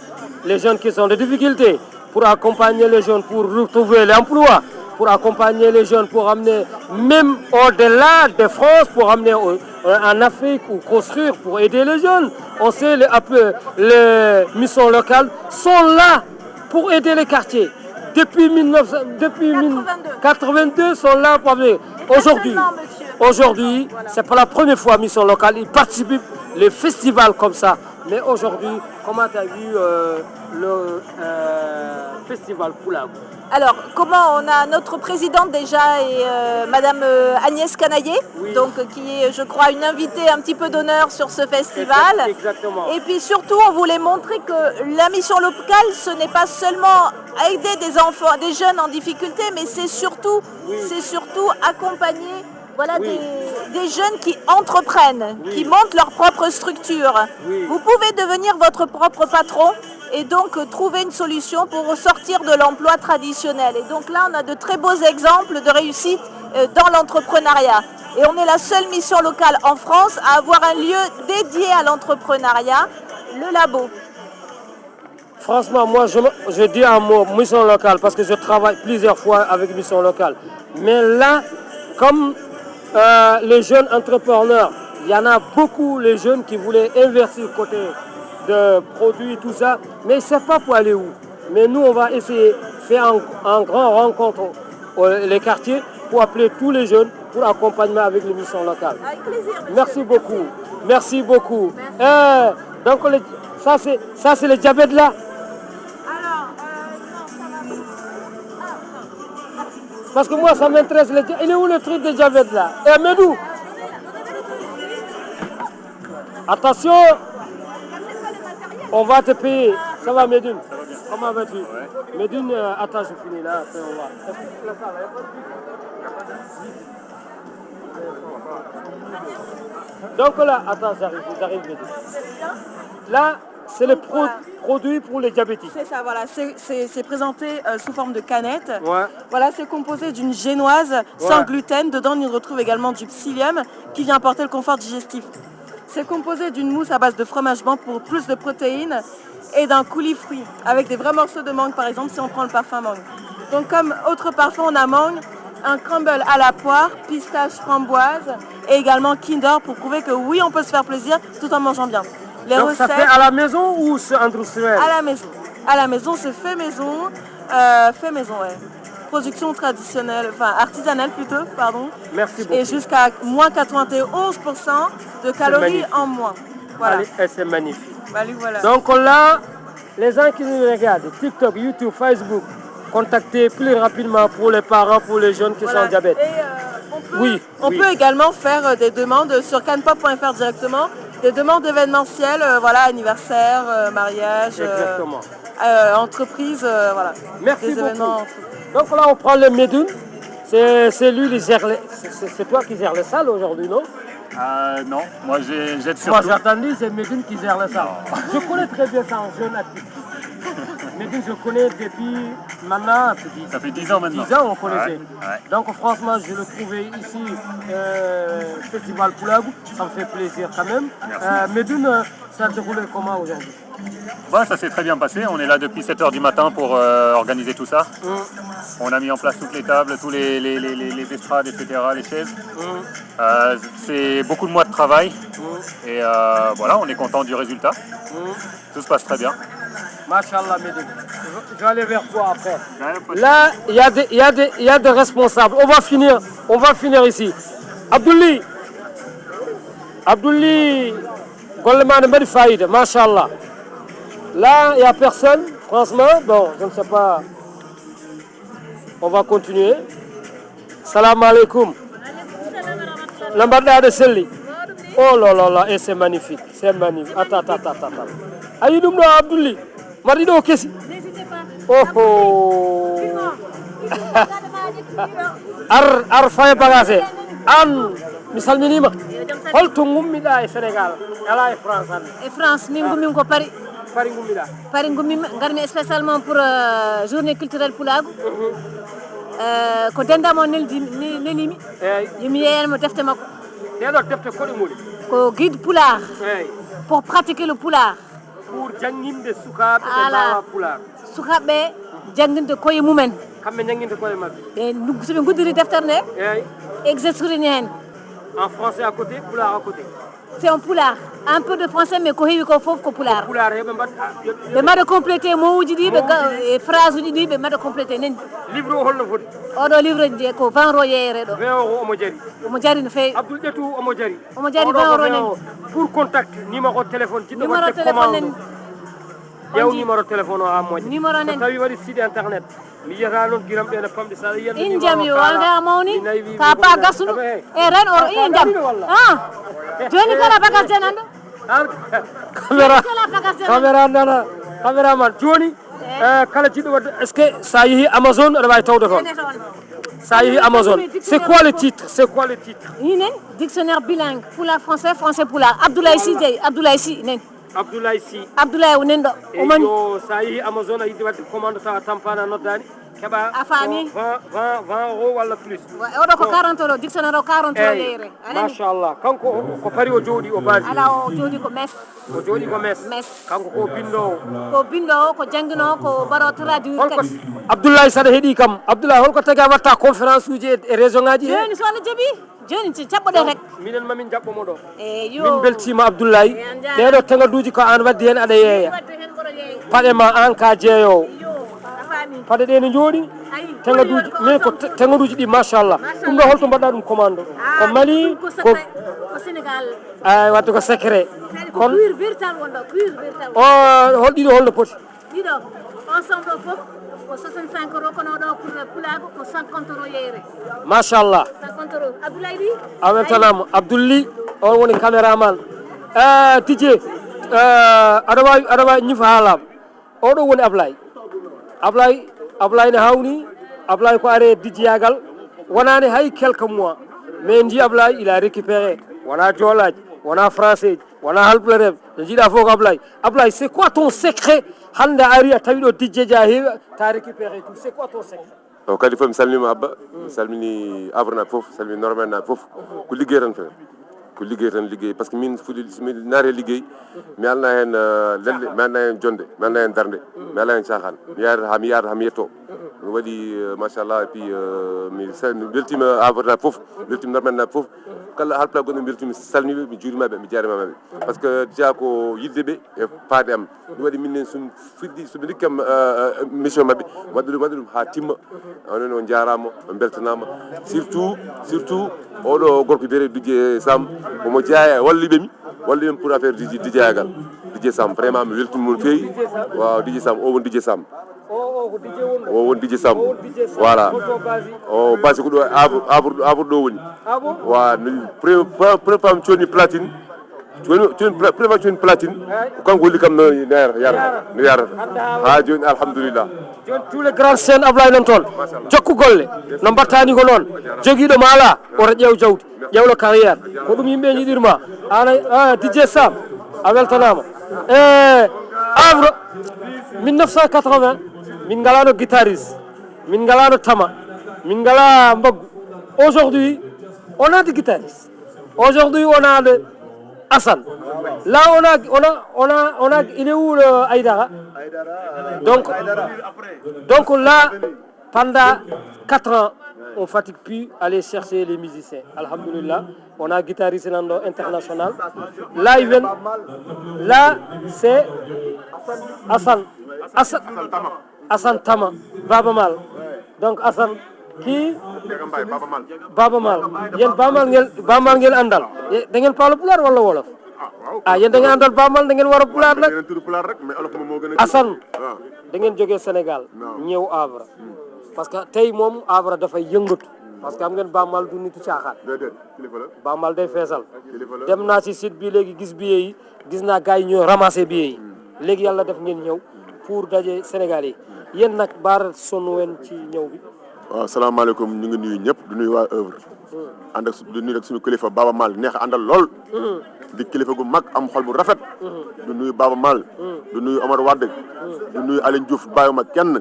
les jeunes qui sont de difficultés, pour accompagner les jeunes, pour retrouver l'emploi, pour accompagner les jeunes, pour amener même au-delà de France, pour amener au, euh, en Afrique ou construire, pour aider les jeunes. On sait, les, un peu, les missions locales sont là pour aider les quartiers. Depuis mille neuf cents, depuis mille quatre-vingt-deux. Quatre-vingt-deux sont là pour venir. Et pas seulement, monsieur. Aujourd'hui, aujourd'hui, c'est pas la première fois mission locale, ils participent les festivals comme ça. Mais aujourd'hui, comment tu as vu, euh, le, euh, festival Pulaagu? Alors, comment on a notre présidente déjà et, euh, Madame, euh, Agnès Canaillé, oui, donc, euh, qui est, je crois, une invitée un petit peu d'honneur sur ce festival. Exact-, exactement. Et puis surtout, on voulait montrer que la mission locale, ce n'est pas seulement aider des enfants, des jeunes en difficulté, mais c'est surtout, oui, c'est surtout accompagner, voilà, oui, des, des jeunes qui entreprennent, oui, qui montent leur propre structure. Oui. Vous pouvez devenir votre propre patron et donc, euh, trouver une solution pour sortir de l'emploi traditionnel. Et donc là, on a de très beaux exemples de réussite, euh, dans l'entrepreneuriat. Et on est la seule mission locale en France à avoir un lieu dédié à l'entrepreneuriat, le labo. Franchement, moi, je, me- je dis un mot, mission locale, parce que je travaille plusieurs fois avec mission locale. Mais là, comme, euh, les jeunes entrepreneurs, il y en a beaucoup, les jeunes qui voulaient investir côté de produits, tout ça, mais ils ne savent pas pour aller où. Mais nous, on va essayer de faire un, un grand rencontre, euh, les quartiers pour appeler tous les jeunes pour accompagnement avec les missions locales. Avec plaisir, monsieur. Merci beaucoup. Merci beaucoup. Merci. Euh, donc, le- ça, c'est, ça, c'est le diabète là. Alors, euh, non, ça va pas. Parce que moi, ça m'intéresse. Le dia- Il est où le truc de diabète là? Eh, Medou, attention, on va te payer. Ça va, Medoune? Comment vas-tu? Medoune, euh, attends, je finis là, après on va. Donc là, attends, j'arrive, j'arrive, Medoune. Là, c'est le pro- produit pour les diabétiques. C'est ça, voilà. C'est- C'est c'est présenté, euh, sous forme de canette. Ouais. Voilà, c'est composé d'une génoise sans, ouais, gluten. Dedans, on y retrouve également du psyllium qui vient apporter le confort digestif. C'est composé d'une mousse à base de fromage blanc pour plus de protéines et d'un coulis fruit avec des vrais morceaux de mangue, par exemple, si on prend le parfum mangue. Donc, comme autre parfum, on a mangue, un crumble à la poire, pistache, framboise et également Kinder pour prouver que oui, on peut se faire plaisir tout en mangeant bien. Les recettes. Donc, ça fait à la maison ou c'est industriel? À la maison. À la maison, c'est fait maison. Euh, fait maison, ouais. Production traditionnelle, enfin artisanale plutôt, pardon. Merci beaucoup. Et jusqu'à moins quatre-vingt-onze pour cent de calories en moins. C'est magnifique. Voilà. Allez, eh, c'est magnifique. Bah, lui, voilà. Donc là, les gens qui nous regardent, TikTok, YouTube, Facebook, contactez plus rapidement pour les parents, pour les jeunes qui, voilà, sont en diabète. Et, euh, on peut, oui, on, oui, peut également faire, euh, des demandes sur canpop point F R directement, des demandes événementielles, euh, voilà, anniversaire, euh, mariage, euh, exactement. Euh, entreprise, euh, voilà. Merci des beaucoup. Événements entreprises. Donc là, on prend le Medoune. C'est c'est lui qui gère les... C'est c'est- c'est toi qui gères les salles aujourd'hui, non? Euh, non, moi j'ai- j'aide Moi, surtout. J'ai entendu, c'est Medoune qui gère les salles. Je connais très bien ça en jeune actif. Medoune, je connais depuis maintenant, depuis Ça fait dix ans maintenant. dix ans, on connaissait. Ouais, ouais. Donc, franchement, je le trouvais ici, euh, Festival Pulaagu. Ça me fait plaisir quand même. Merci. Euh, Medoune, euh, ça a déroulé comment aujourd'hui? Bah, ça s'est très bien passé. On est là depuis sept heures du matin pour euh, organiser tout ça. On a mis en place toutes les tables, tous les, les, les, les- les estrades, et cetera, les chaises. Euh, c'est beaucoup de mois de travail. Et euh, voilà, on est content du résultat. Tout se passe très bien. Machallah, Medoune. Je vais aller vers toi après. Ouais, pas de- Là, il y, a des- il y, a des- il y a des responsables. On va finir, on va finir ici. Abdoulaye, Abdoulaye, golle ma ne mbaɗi fayida, machallah. Là, il y a personne, franchement, bon, je ne sais pas. On va continuer. Salam alaikum. No mbaɗɗa, aɗa selli? Oh là là là, et c'est magnifique, c'est magnifique. Attends, attends, attends, attends. A yii ɗum ɗo, Abdoulaye? Mbaɗi ɗo kesi. Oho. Ar, ar faye bagage. An, mi salminima. Holto ngummiɗa e Sénégal? Ala e France hannde. E France, min ngummi ko Paris. Paris ngummiɗa? Paris ngummi, ngarmi spécialement pour euh, journée culturelle Pulaagu. Euh, ko denɗam o neldi- ne- nelimi. Eyyi. Yomi yeeyanmo defte makko. Ɗeɗo defte koɗe moni? Ko guide Pulaar. Eyyi. Pour pratiquer le Pulaar. Pour jannginde sukaaɓe ɓe Ala. Mbaawa Pulaar. Sukaaɓe ɓe jannginde koye mumen. Kamɓe njannginta koye maɓɓe? Ɓe ndu- so ɓe guddiri deftere nde, Eyyi. Exercice ni heen. En français à côté, Pulaar à côté. C'est en Pulaar. Un peu de français, mais ko heewi ko fof ko Pulaar. Pulaar heɓe mbaɗ Ɓe mbaɗa complété mot uji ɗi ɓe ga- e phrase uji ɗi ɓe mbaɗa complété nen. Livre o holno foti? Oɗo livre je ko vingt euros yeeyere ɗo. Vingt euros omo jari. Omo jari no feewi. Abdoul, ƴettu, omo jari. Omo jari Oɗo vingt ko euros vingt nen. Euros. Pour contact, numéro téléphone, jiɗɗo Numéro waɗde téléphone commande. Nen. Ƴeew numéro téléphone o ha moƴƴa. Numéro So nen. Tawi waɗi site internet. Mi yiyata noon giram ɓe ne pamɗi, sa yiyat In jam yo, wonde a mawni, ka pa gasunu. E ren o in jam. Ah. Joni kala bagas jananɗo. Caméra, Kala bagas jananɗo. Caméra nana, caméraman. Joni, eh, kala jiɗɗo waɗde, est-ce que sa yeehi Amazon aɗa wawi tawde toon? Sa yeehi Amazon, c'est quoi le titre? C'est quoi le titre? Inen, dictionnaire bilingue, pulaar français, français pulaar. Abdoulaye Sy jeeyi, Abdoulaye Sy nen. Abdoulaye Sy. Abdoulaye o nen ɗo. O mani. Yo, sa yeehi Amazon a yiɗi waɗde commande tawa tampana noddaani, keɓa. A faami? Vingt, vingt, vingt euros walla plus. Oɗo ko quarante euros, dictionnaire o quarante euros Eyyi, yeeyere. Anani? Machallah. Kanko o, ko Paris o jooɗi, o base. Ala, o jooɗi ko mes. O jooɗi ko mes. Mes. Kanko ko binndoowo. Ko binndoowo, ko janngino, ko mbaɗo traduire Holko kadi. Abdoulaye, saɗa heɗi kam, Abdoulaye, holko tagi a watta conférence uji e, e région ngaji he? Joni so Allah jaɓi, joni si jaɓɓoɗen rek. Minen mamin jaɓɓo mo ɗo. Eyo. Min beltima, Abdoulaye. Eyi, a jaaraama. Ɗeɗo teŋaduuji ko an waddi hen aɗa yeeya. Wadde hen mboɗo yeeya. Paɗe ma an ka jeeyowo. Yo, a faami. Paɗe ɗe ne jooɗi. Ayi, Teŋaduuji, ko min ko sappo. te- teŋaduuji ɗi, machallah. Ɗum ɗo holto mbaɗɗa ɗum commande? Ko Ah, Mali, ɗum ko ko secret, ko Sénégal. Ay, wadde ko secret. Kadi ko Kon cuir véritable wonɗo, cuir véritable. O hol ɗiɗo holno poti? Ɗiɗo, ensemble o fof ko soixante-cinq euros, kono ɗo pour pulaagu ko cinquante euros yeeyere. Machallah. Cinquante euros. Abdoulaye Ly? A weltanaama. Abdoul Ly, on woni caméraman. Eh, Didier, eh, aɗa waawi, aɗa waawi ñifa haalaama. Oɗo woni Ablaye. Ablaye, Ablaye ne hawni. Ablaye ko are dijjeyaagal. Wonaani hay quelques mois. Mais en njii Ablaye, il a récupéré. Wonaa joolaaji, wonaa français ji, wonaa halpulareeɓe. No njiiɗaa fof ko Ablaye. Ablaye, c'est quoi ton secret? Hannde a ari a tawi ɗo dijjeeji a heewi, ta récupéré tout. C'est quoi ton secret? O kadi fof mi salmima Abba, mi salmini Avrana fof, salmini Norman na fof. Ko liggey tan fere. Ko liggey tan liggey parce que min fuɗi somi naati liggey mi alna hen eh, lelle, mi alna hen jonde, mi alna hen darde, mi alna hen caahan. Mi yaarata ha mi yaarata ha mi yetto. Mi waɗi eh, machallah et puis eh, mi sal- mi weltima Avrana fof, mi weltima Norman na fof. Kala halpulaar gonɗo mi weltima, mi salmiɓe, mi juurimaɓe, mi jaarimaɓe. Parce que déjà ko yidde ɓe e faade am. Ɗum waɗi minen somi fuɗɗi, somi rikki kam eh, eh, mission maɓɓe, waɗde ɗum, waɗde ɗum ha timma. Onon on jaarama, on beltanama. Surtout, surtout oɗo gorko biyete Dujje Sam, omo jeeya e walliɓe mi, walliɓe mi pour affaire Dujje, Dujjeyagal. Dujje Sam, vraiment mi weltini mo no feewi. Waaw, Dujje Sam, o woni Dujje Sam. O woni Dujje Sam. Voilà. O basi ko ɗo Avre, Avre, Avre ɗo woni. Wa, no, pre- pre- pre- femme coni platine. Joni, joni pla-, premier joni platine. Ko kanko holli kam no, no yar-, yar-, no yarata. Ha joni, alhamdulillah. Joni tous les grands chaînes Ablaye nan toon. Jokku golle. No mbattani ko noon. Jogiiɗo ma ala, oto ƴeew jawdi. Ƴeewlo carrière. Ko ɗum yimɓe njiɗirma. Ana, ah, D J Sam. A weltanaama. E Havre, mille neuf cent quatre-vingts, min ngalano guitariste. Min ngalano tama. Min ngala mbaggu. Aujourd'hui, on a des guitaristes. Aujourd'hui, on a le Hassan. Là, on a, on a, on a, on a, il est où le Aïdara? Donc, donc là, pendant quatre ans, on fatigue plus aller chercher les musiciens. Alhamdulillah, on a guitariste Nando international. Là, il vient, là, c'est Hassan. Hassan. Assane Tama, Baba Maal. Donc Assane, kii Baba Maal. Yéen Baba Maal ngeen, Baba Maal ngeen àndal. Ye-, da ngeen parler pulaar wala wolof? Ah, yéen da ngeen àndal Baba Maal, da ngeen war a pulaar nag. Assane, da ngeen jógee Sénégal, ñëw Havre. Parce que tey moom Havre dafay yëngatu. Parce que xam ngeen Baba Maal du nitu caaxaan. Baba Maal day feesal. Dem naa ci site bi léegi, gis billet yi, gis naa gars yi ñoo ramassé billet yi. Léegi yàlla def ngeen ñëw pour daje Sénégal yi. Yéen nag, baara sonn wen ci ñëw bi. Waaw, salaamaaleykum, ñu ngi nuyu ñëpp, di nuyu waa Havre. Ànd ak su-, di nuyu nag suñu kilifa Baba Maal, neex a àndal lool. Di kilifa gu mag, am xol bu rafet. Di nuyu Baba Maal. Di nuyu Omar Wade. Di nuyu Aline Diouf, bàyyiwuma kenn.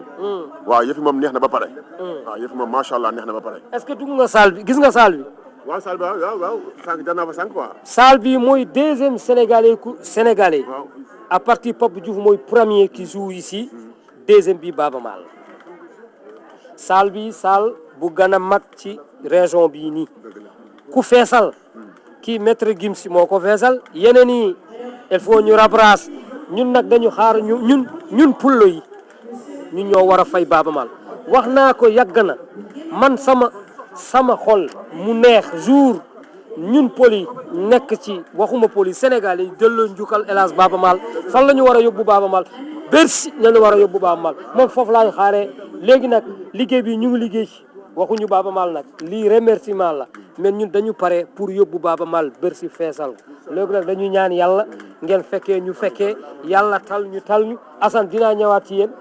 Waaw, yëf yi moom neex na ba pare. Waaw, yëf yi moom, macha Allah, neex na ba pare. Est-ce que dugg nga salle bi, gis nga salle bi? Waaw, salle bi, waaw, waaw, waaw. Sànq, dem naa fa sànq, quoi. Salle bi mooy deuxième sénégalais ku, sénégalais. Waaw. À partir Pape Diouf mooy premier qui joue ici. Deuxième bi Baba Maal. Salle bi, salle bu gën a mag ci région bii nii. Ku feesal, kii Maître Gims moo ko feesal. Yeneen yi, il faut ñu rabraas. Ñun nag dañu xaar ñu, ñun, ñun pullo yi, ñun ñoo war a fay Baba Maal. Wax naa ko yàgg na. Man sama, sama xol mu neex jour ñun poli nekk ci, waxuma poli, Sénégal yi delloo njukkal El Hadj Baba Maal. Fan la ñu war a yóbbu Baba Maal? Bercy la ñu war a yóbbu Baba Maal. Moom foofu laay xaaree. Léegi nag liggéey bi ñu ngi liggéey ci. Waxuñu Baba Maal nag. Lii remerciement la. Mais ñun dañu pare pour yóbbu Baba Maal Bercy, feesal ko. Léegi nag dañuy ñaan Yàlla ngeen fekkee, ñu fekkee, Yàlla tal ñu, tal ñu. Assane, dinaa ñëwaat ci yéen.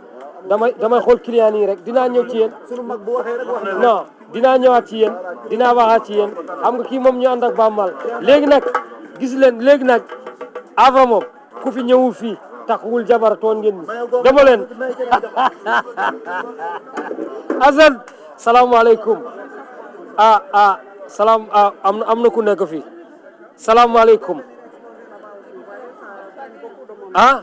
Damay, damay xool client yi rek. Dinaa ñëw ci yéen. Sunu mag bu waxee rek wax na. Non, dinaa ñëwaat ci yéen. Dinaa waxaat ci yéen. Xam nga kii moom ñu ànd ak Baba Maal. Léegi nag, gis leen, léegi nag, Havre moom, ku fi ñëwul fii, taxawul jabar, tooñ ngeen ñu. Dama leen. Assane, salaamaaleykum. Ah, ah, salaam, ah, am na, am na ku nekk fii. Salaamaaleykum. Ah?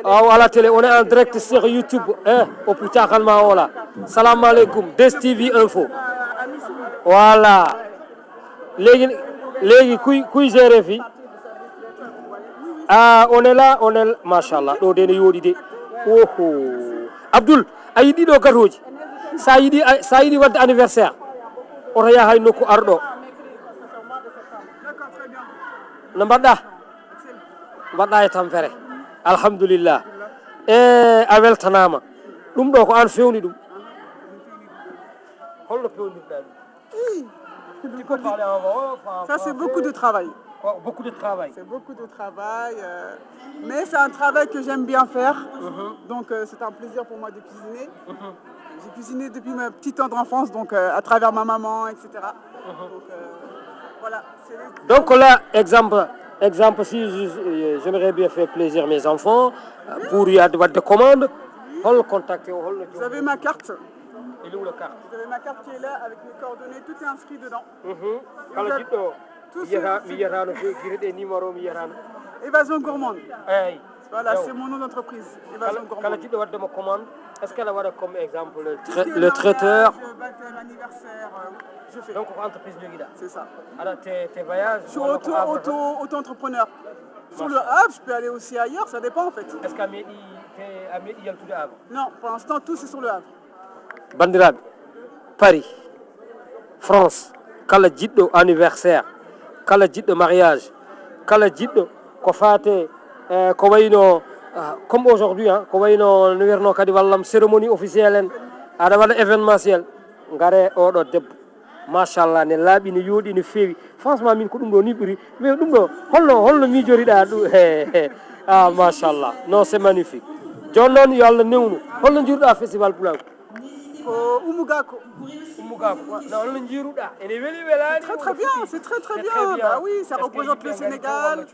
Ah, voilà, télé, on est en direct sur YouTube. Eh, o pucca kan ma wala. Salaamaaleykum, D S T V Info. Voilà. Léegi, léegi kuy, kuy gérer fii? Ah, on est là, on est là. Machallah, ɗo de ne yooɗi de. Oho. Abdoul, a yiɗi ɗo gâteau ji? Sa yiɗi, a, sa yiɗi wadde anniversaire, oto yaha hay nokku, ar ɗo. No mbaɗɗa? Mbaɗɗa e tampere. Alhamdulillah. E a weltanaama. Ɗum ɗo ko an fewni ɗum. Holno pewnirɗa ɗum? Hi. Tu peux parler en wolof, en français. Ça, c'est beaucoup de travail. Oh, beaucoup de travail. C'est beaucoup de travail, euh, mais c'est un travail que j'aime bien faire. Mhm. Donc, euh, c'est un plaisir pour moi de cuisiner. Mhm. J'ai cuisiné depuis ma petite tendre enfance, donc, euh, à travers ma maman, et cetera. Mhm. Donc, euh, voilà, c'est les Donc là, exemple, exemple, si je, euh, j'aimerais bien faire plaisir mes enfants, euh, pour y ad-, wadde commande, hol contacter, hol Vous avez ma carte. Il est où la carte? Vous avez ma carte qui est là avec mes coordonnées, tout est inscrit dedans. Mhm. Kala jiɗɗo tout ce, yiyata, mi yiyata no feewi, guite ɗe numéro mi yiyata no. Évasion Gourmande. Eyyi. Voilà, c'est mon nom d'entreprise. Évasion Gourmande. Kala jiɗɗo waɗde mo commande, est-ce que aɗa waɗa comme exemple le tra-, le traiteur? Mariage, baptême, anniversaire, euh, je fais. Donc ko entreprise jogiɗa? C'est ça. Aɗa te, te voyage? Je suis auto, auto, auto-entrepreneur. Sur le Havre, je peux aller aussi ailleurs, ça dépend en fait. Est-ce que a meeɗi, te, a meeɗi yaltude Havre? Non, pour l'instant, tout c'est sur le Havre. Banndiraaɓe, Paris, France, kala jiɗɗo anniversaire, kala jiɗɗo mariage, kala jiɗɗo ko faate, eh, ko wayno, ah, comme aujourd'hui, hein, ko wayno no wiyatnoo kadi wallam cérémonie officielle en, aɗa waɗa événementiel, ngare oɗo debbo. Machallah, ne laaɓi, ne yooɗi, ne feewi. Franchement, min ko ɗum ɗo ni ɓuri. Mais ɗum ɗo, holno, holno miijoriɗa ɗum? He, he. Ah, machallah. Non, c'est magnifique. Jooni noon, yo Allah newnu. Holno njiiruɗa festival Pulaagu? Ko Oumou Gako. Oumou Gako. Non, holno njiiruɗa? Ene weli, welaani? Très, très bien, c'est très, très bien. Bah oui, ça représente le Sénégal.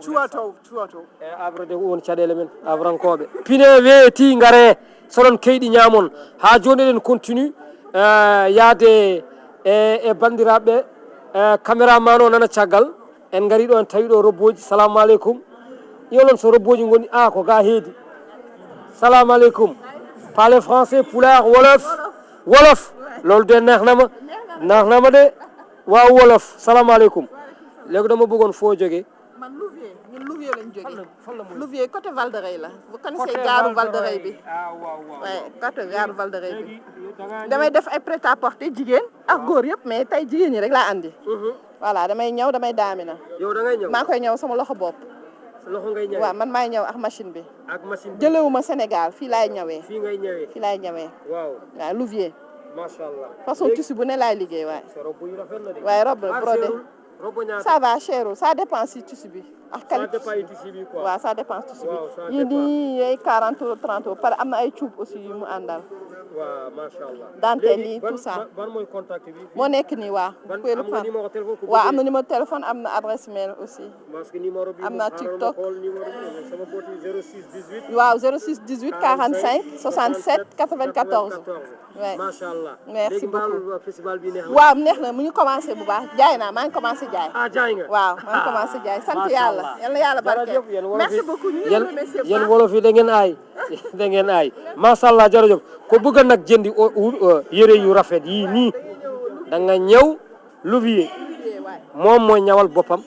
Cuwatow, cuwatow. E abrede ko woni caɗeele men, abrankooɓe. Pine weeti, ngare, soɗon keyɗi ñaamon. Haa jooni eɗen continue, eh, yaade e, e banndiraaɓe, eh, caméraman o nana caggal. En ngari ɗo, en tawi ɗo robbooji. Salamu aleykum. Yolon so robbooji ngoni, a, ko ga heedi. Salamu aleykum. Parle français, pulaar, wolof. Wolof. Loolu de neex na ma. Neex na ma de. Waaw, wolof. Salamu aleykum. Léegi dama bëggoon foo jóge. Man, Louviers, ñun Louviers lañ jóge. Fan la, fan la mooy? Louviers, côté Val de Rey la. Vous connaissez côté gaaru Val de Rey bi? Ah, waaw, waaw, ouais, waaw. Côté gaaru Val de Rey bi. Léegi, da ngaa ñëw. Damay def ay prêt-à-porter jigéen ak góor yëpp, mais tey jigéen ñi rek laa andi. Mhm. Voilà, damay ñëw, damay daamina. Yow da ngay ñëw? Maa koy ñëw sama loxo bopp. Sa loxo ngay ñëw? Waaw, man maay ñëw ak machine bi. Ak machine bi? Jëlewuma Sénégal, fii laay ñëwee. Fii ngay ñëwee? Fii laay ñëwee. Waaw. Waaw, Louviers. Macha Allah. Façon léegi tissu bu ne laay liggéey, waaye. Sa robe yu rafet na de. Waaye robe la brodé. Seerul? Robe ñaata? Ça va, cherul. Ça dépend si tissu bi. Ak qualité. Ça dépend si tissu bi, quoi. Waaw, ça dépend si tissu bi. Waaw, ça dépend. Yii nii, ay quarante euros, trente euros. Pare am na ay cuub aussi yu mu àndal. Waaw, macha Allah. Dentelle yi, tout ça. Léegi ban, ban, ban mooy contact bi? Moo nekk nii, waaw. Ban, am nga numéro téléphone ku bëggee? Waaw, am na numéro téléphone, am na adresse mail aussi. Parce que numéro bi am na moom, xaaral ma TikTok. Xool numéro bi. Sama bopp yi, zéro six dix-huit. Waaw, zéro six dix-huit quarante-cinq soixante-sept quatre-vingt-quatorze. Ouais. Macha Allah. Merci beaucoup. Léegi mbaa festival bi neex na? Waaw, neex na, mu ngi commencé bu baax. Jaay naa, maa ngi commencé jaay. Ah, jaay nga? Waaw, maa ngi commencé jaay. Sant Yàlla. Macha Allah. Yal na Yàlla barkeel. Jërëjëf, yéen wolof yi. Merci beaucoup. Ñu ngi leen remercier bu baax. Yéen wolof yi da ngeen aay. Da ngeen aay. Macha Allah, jërëjëf. Ko bëgg nag jëndi o, u, o, yére yu rafet yii nii, da nga ñëw Louviers. Moom mooy ñawal boppam,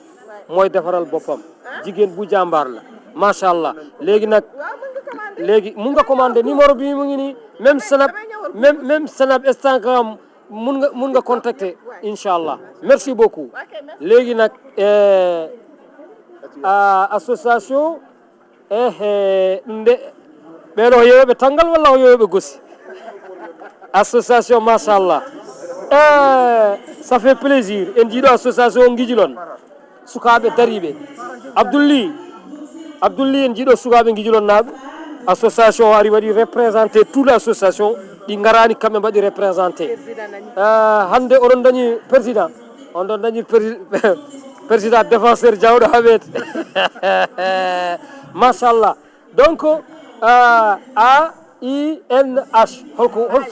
mooy defaral boppam. Jigéen bu jàmbaar la. Macha Allah. Léegi nag, léegi mun nga commander, numéro bi mu ngi nii, même Snap, même, même Snap, Instagram, mun nga, mun nga contacter, incha Allah. Merci beaucoup. Léegi nag, euh, ah, association, ehe, ɗum de, ɓeɗo ko yeeyoɓe tanngal walla ko yeeyoɓe gosi? Association, machallah. Eh, ça fait plaisir. En jiiɗo association o Ngijilon. Sukaaɓe dariiɓe. Abdoul Ly. Abdoul Ly, en jiiɗo sukaaɓe Ngijilon naaɓe. Association o ari waɗi représenté toute l'association. Ɗi ngaraani kamɓe mbaɗi représenté. Eh, hannde oɗon dañi président. On ɗon dañi prési-, président défenseur jawɗo Haɓeede. Machallah. Donc, euh, A I N H, holko, hol-,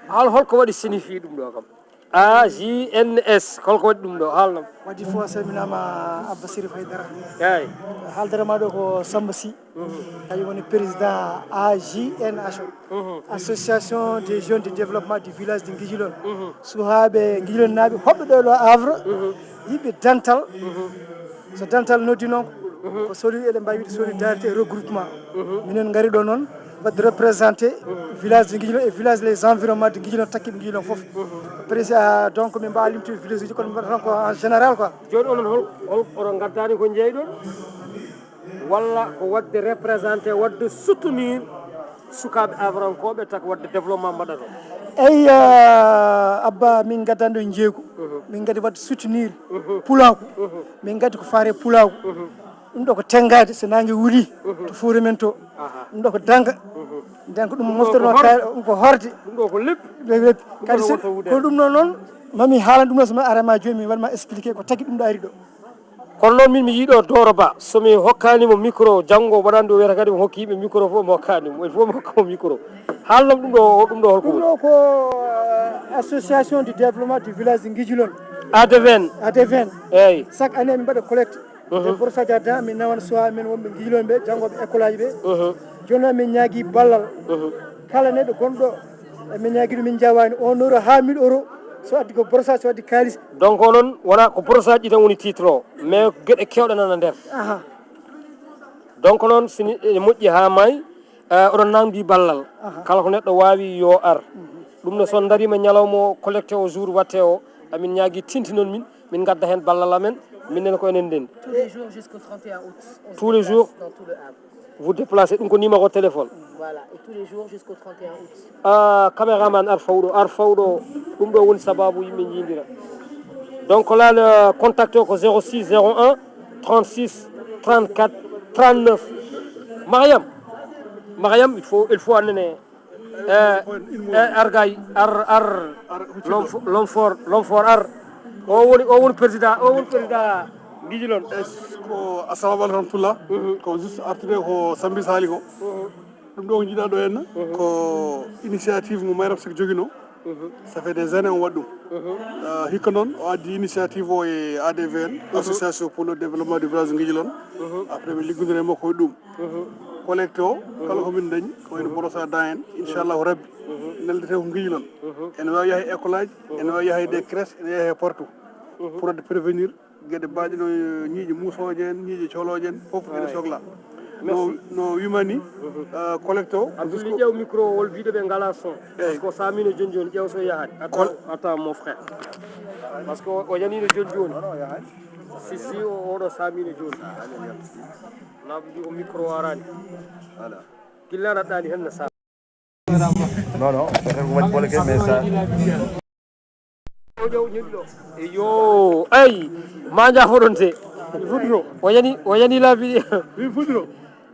hol-, holko waɗi signifie ɗum ɗo kam? A J N S, holko waɗi ɗum ɗo? Haalnam. Waɗi fof a salminaama Abba Sirif Haydara. Eeyi. Haaldere ma ɗo ko Samba Sy. Mhm. Kañum woni président A J N H. Mhm. Association des jeunes de développement du village de Ngijilon. Mhm. Suhaaɓe Ngijilon naaɓe hoɓɓe ɗo, ɗo Havre. Mhm. Yiɗɓe dental. Mhm. So dental noddi noon, mhm, ko soli-, eɗen mbawi wiide solidarité et regroupement. Mhm. Minen ngari ɗo noon, wadde représenté, mhm, village de Ngijilon et village les environnements de Ngijilon, takkiɓe Ngijilon fof. Mhm. Président, donc, min mbawa limtude village uji, kono min mbaɗata tan ko en général quoi. Joni onon hol, hol, oɗon ngaddani ko jeeyɗon? Walla ko waɗde représenté, waɗde soutenir sukaaɓe Havrankooɓe, tak waɗde développement mbaɗata ɗo? Eyi, euh, Abba, min ngaddanɗo jeeygu. Mhm. Min ngaddi waɗde soutenir, mhm, pulaaku. Mhm. Min ngaddi ko faare pulaaku. Mhm. Ɗum ɗo ko tenngaade so naange wuuri, mhm, to fuure men to. Aha. Ɗum ɗo ko dannga. Mhm. Nden ko ɗum moftornoo ko horde. Kay, ɗum ko horde. Ɗum ɗo ko leppi. Leppi. Kadi ɗum ɗo si, wonta wuude. Ko ɗum ɗo noon, mami haalan ɗum ɗo, so mi ara ma jooni, mi waɗ ma expliqué ko tagi ɗum ɗo ari ɗo. Kono noon min mi yiɗo Doro Ba, so mi hokkaani mo micro, janngo waɗani ɗum wiyata kadi mi hokki yimɓe micro fof mi hokkaani mo, il faut mi hokka mo micro. Haalnam ɗum ɗo, ɗum ɗo holko woni? Ɗum ɗo ko, euh, association du développement du village de Ngijilon. A D V N. A D V N. Eeyi. Chaque année min mbaɗa collecte. Mhm. Nde brossage ardent, min nawana suwaa men wonɓe Ngijilon ɓe, janngooɓe école aji ɓe. Mhm. Jooni noon min ñaagii ballal. Mhm. Kala neɗɗo gonɗo, emin ñaagii ɗum, min njawaani un euro haa mille euros. So addi ko brossage, so addi kaalis. Donc onon wona ko brossage ɗi tan woni titre o, mais geɗe keewɗe nana nder. Aha. Donc noon sini ene moƴƴi haa maayi, eh, oɗon naamndii ballal. Aha. Kala ko neɗɗo waawi yo ar. Mhm. Ɗum no so on ndariima ñalawma o collecte o jour watte o, amin ñaagii tintinon min, min ngadda heen ballal amen, minen ko enen ndeni. Tous les jours jusqu'au trente et un août, on se déplace dans tout le Havre. Tous les jours, vous déplacez, ɗum ko numéro téléphone. Voilà, et tous les jours jusqu'au trente et un août. Ah, caméraman, ar fawɗo, ar fawɗo. Ɗum ɗo woni sababu yimɓe njiidira. Donc là, le contact o ko zéro six zéro un trente-six trente-quatre trente-neuf. Mariam, Mariam, il faut, il faut annene, eh, eh, ar gay, ar, ar, l'homme fo-, l'homme fort, l'homme fort, ar. O woni, o woni président, o woni président Guijilon. Es ko assalamu alaikum rahmatullah. Mhm. Ko juste artude ko Sambi Sali ko. Mhm. Ɗum ɗo ko jiiɗa ɗo henna, mhm, ko initiative mo Mayram Seck jogino. Mhm. Ça fait des années on waɗi ɗum. Mhm. Ah, hikka noon, o addi initiative o e A D V N, mhm, Association pour le Développement du Village Guijilon. Mhm. Après, min liggodiri e makko e ɗum. Mhm. Collecte o, kala, mhm, ko min dañi, ko wayno, mhm, brosse à dents en, inchallahu rabbi, mhm, neldete ko Guijilon. Mhm. Ene wawi yaha e école aji, mhm, ene wawi yaha e des crèches, ene yaha e partout. Mhm. Pour de prévenir geɗe baaɗe no ñiiƴe muusooje en, ñiiƴe coolooje en, fof ene, ouais, sokla. No, merci, no wima ni, mhm, euh, collecte o. Abdoulaye, ƴeew micro o, wol biɗo ɓe ngala son. Eyyi. Parce que o saamino joni joni, ƴeew so yahat. Attends, attends, mon frère. Parce que o, o yanino joni joni. Si, si, o, oɗo saamino joni. Naɓo micro o arani. Voilà. Gilla naɗɗani hen no sa- Non, non, peut-être ko waɗi bolke, mais ça. Yo, ay, ma jaafoɗon te. Mi fuɗɗo. O yani, o yani laabi ɗi. Mi fuɗɗo.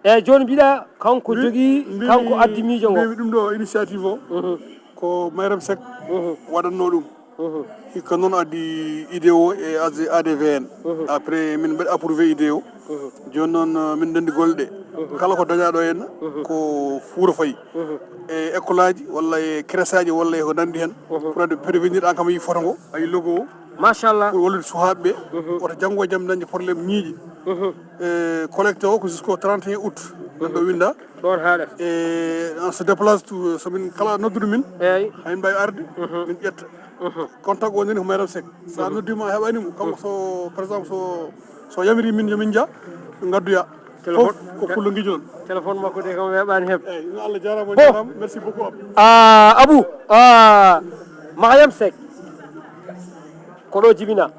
Eyyi, joni mbiɗa kanko, mbi-, jogii, mbi-, kanko addi miijo ngo. Mbimi ɗum ɗo initiative o, mhm, ko Mayram Seck, mhm, waɗatno ɗum. Mhm. Hikka noon addi idée o e A D V N. Mhm. Après, min mbaɗi approuvé idée o. Mhm. Jooni noon, uh, min ndenndi golle ɗe. Mhm. Kala ko dañaa ɗo henna, mhm, ko fuura fayi. Mhm. E école aji, walla e crèche aji, walla e ko nanndi heen. Mhm. Pour de prévenir an kam, a yii photo ngo, a yii logo o. Machallah. Pour wallude suhaaɓe ɓe, mhm, woto janngo e jam dañde problème ñiiƴe. Mhm. E collecte o ko jusqu'au trente et un août. Nan ɗo, mhm, winnda. Ɗoon haaɗata. E on se déplace tout, so min kala noddude min, eyyi, hamin mbaawi arde, mhm, min ƴetta. Mhm. Contact o nani ko Mayram Seck. So a, mhm, noddiima a heɓaani mo, kanko, mhm, so, par exemple, so, so yamiri min yo min njah, ɓe ngaddoya. Téléphone. Fof ko pullo Guijilon. Téléphone makko de kam weeɓaani heɓ. Eyyi, no Allah jaaraama, bon, jaaraama. Merci beaucoup, Abou. Ah, Abou, ah, Mariam Seck. Ko ɗo jibina.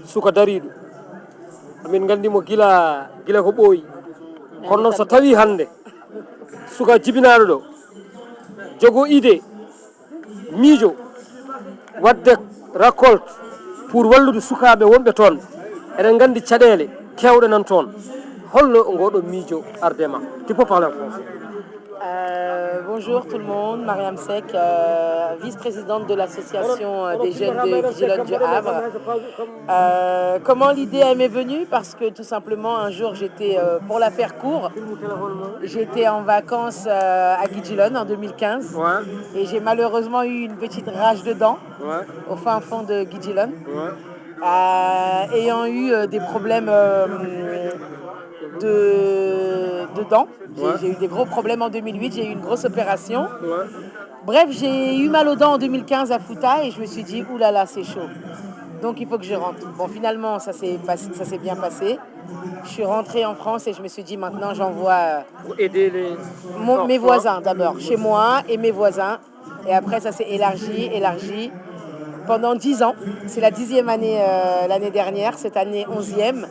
Suka dariiɗo. Amin nganndi mo gila, gila ko ɓooyi. Kono noon so tawii hannde suka jibinaaɗo ɗo, jogo idée, miijo, waɗde récolte pour wallude sukaaɓe wonɓe toon. Eɗen nganndi caɗeele keewɗe nan toon. Holno ngoɗo miijo arde ma? Tu peux parler en français. Euh, bonjour tout le monde, Mariam Seck, euh, vice-présidente de l'association, euh, des jeunes de Guijilon du Havre. Euh, comment l'idée elle m'est venue? Parce que tout simplement, un jour, j'étais, euh, pour la faire court, j'étais en vacances, euh, à Guijilon en deux mille quinze. Ouais. Et j'ai malheureusement eu une petite rage de dents, ouais, au fin fond de Guijilon. Ouais. Euh, ayant eu, euh, des problèmes, euh, de, de dents. J'ai, ouais, j'ai eu des gros problèmes en deux mille huit, j'ai eu une grosse opération. Ouais. Bref, j'ai eu mal aux dents en deux mille quinze à Fouta et je me suis dit, oulala, c'est chaud. Donc il faut que je rentre. Bon, finalement, ça s'est pas-, ça s'est bien passé. Je suis rentrée en France et je me suis dit, maintenant, j'envoie, euh, pour aider les, mon, mes, oh, voisins d'abord, chez moi et mes voisins. Et après, ça s'est élargi, élargi. Pendant dix ans, c'est la dixième année, euh, l'année dernière, cette année, onzième.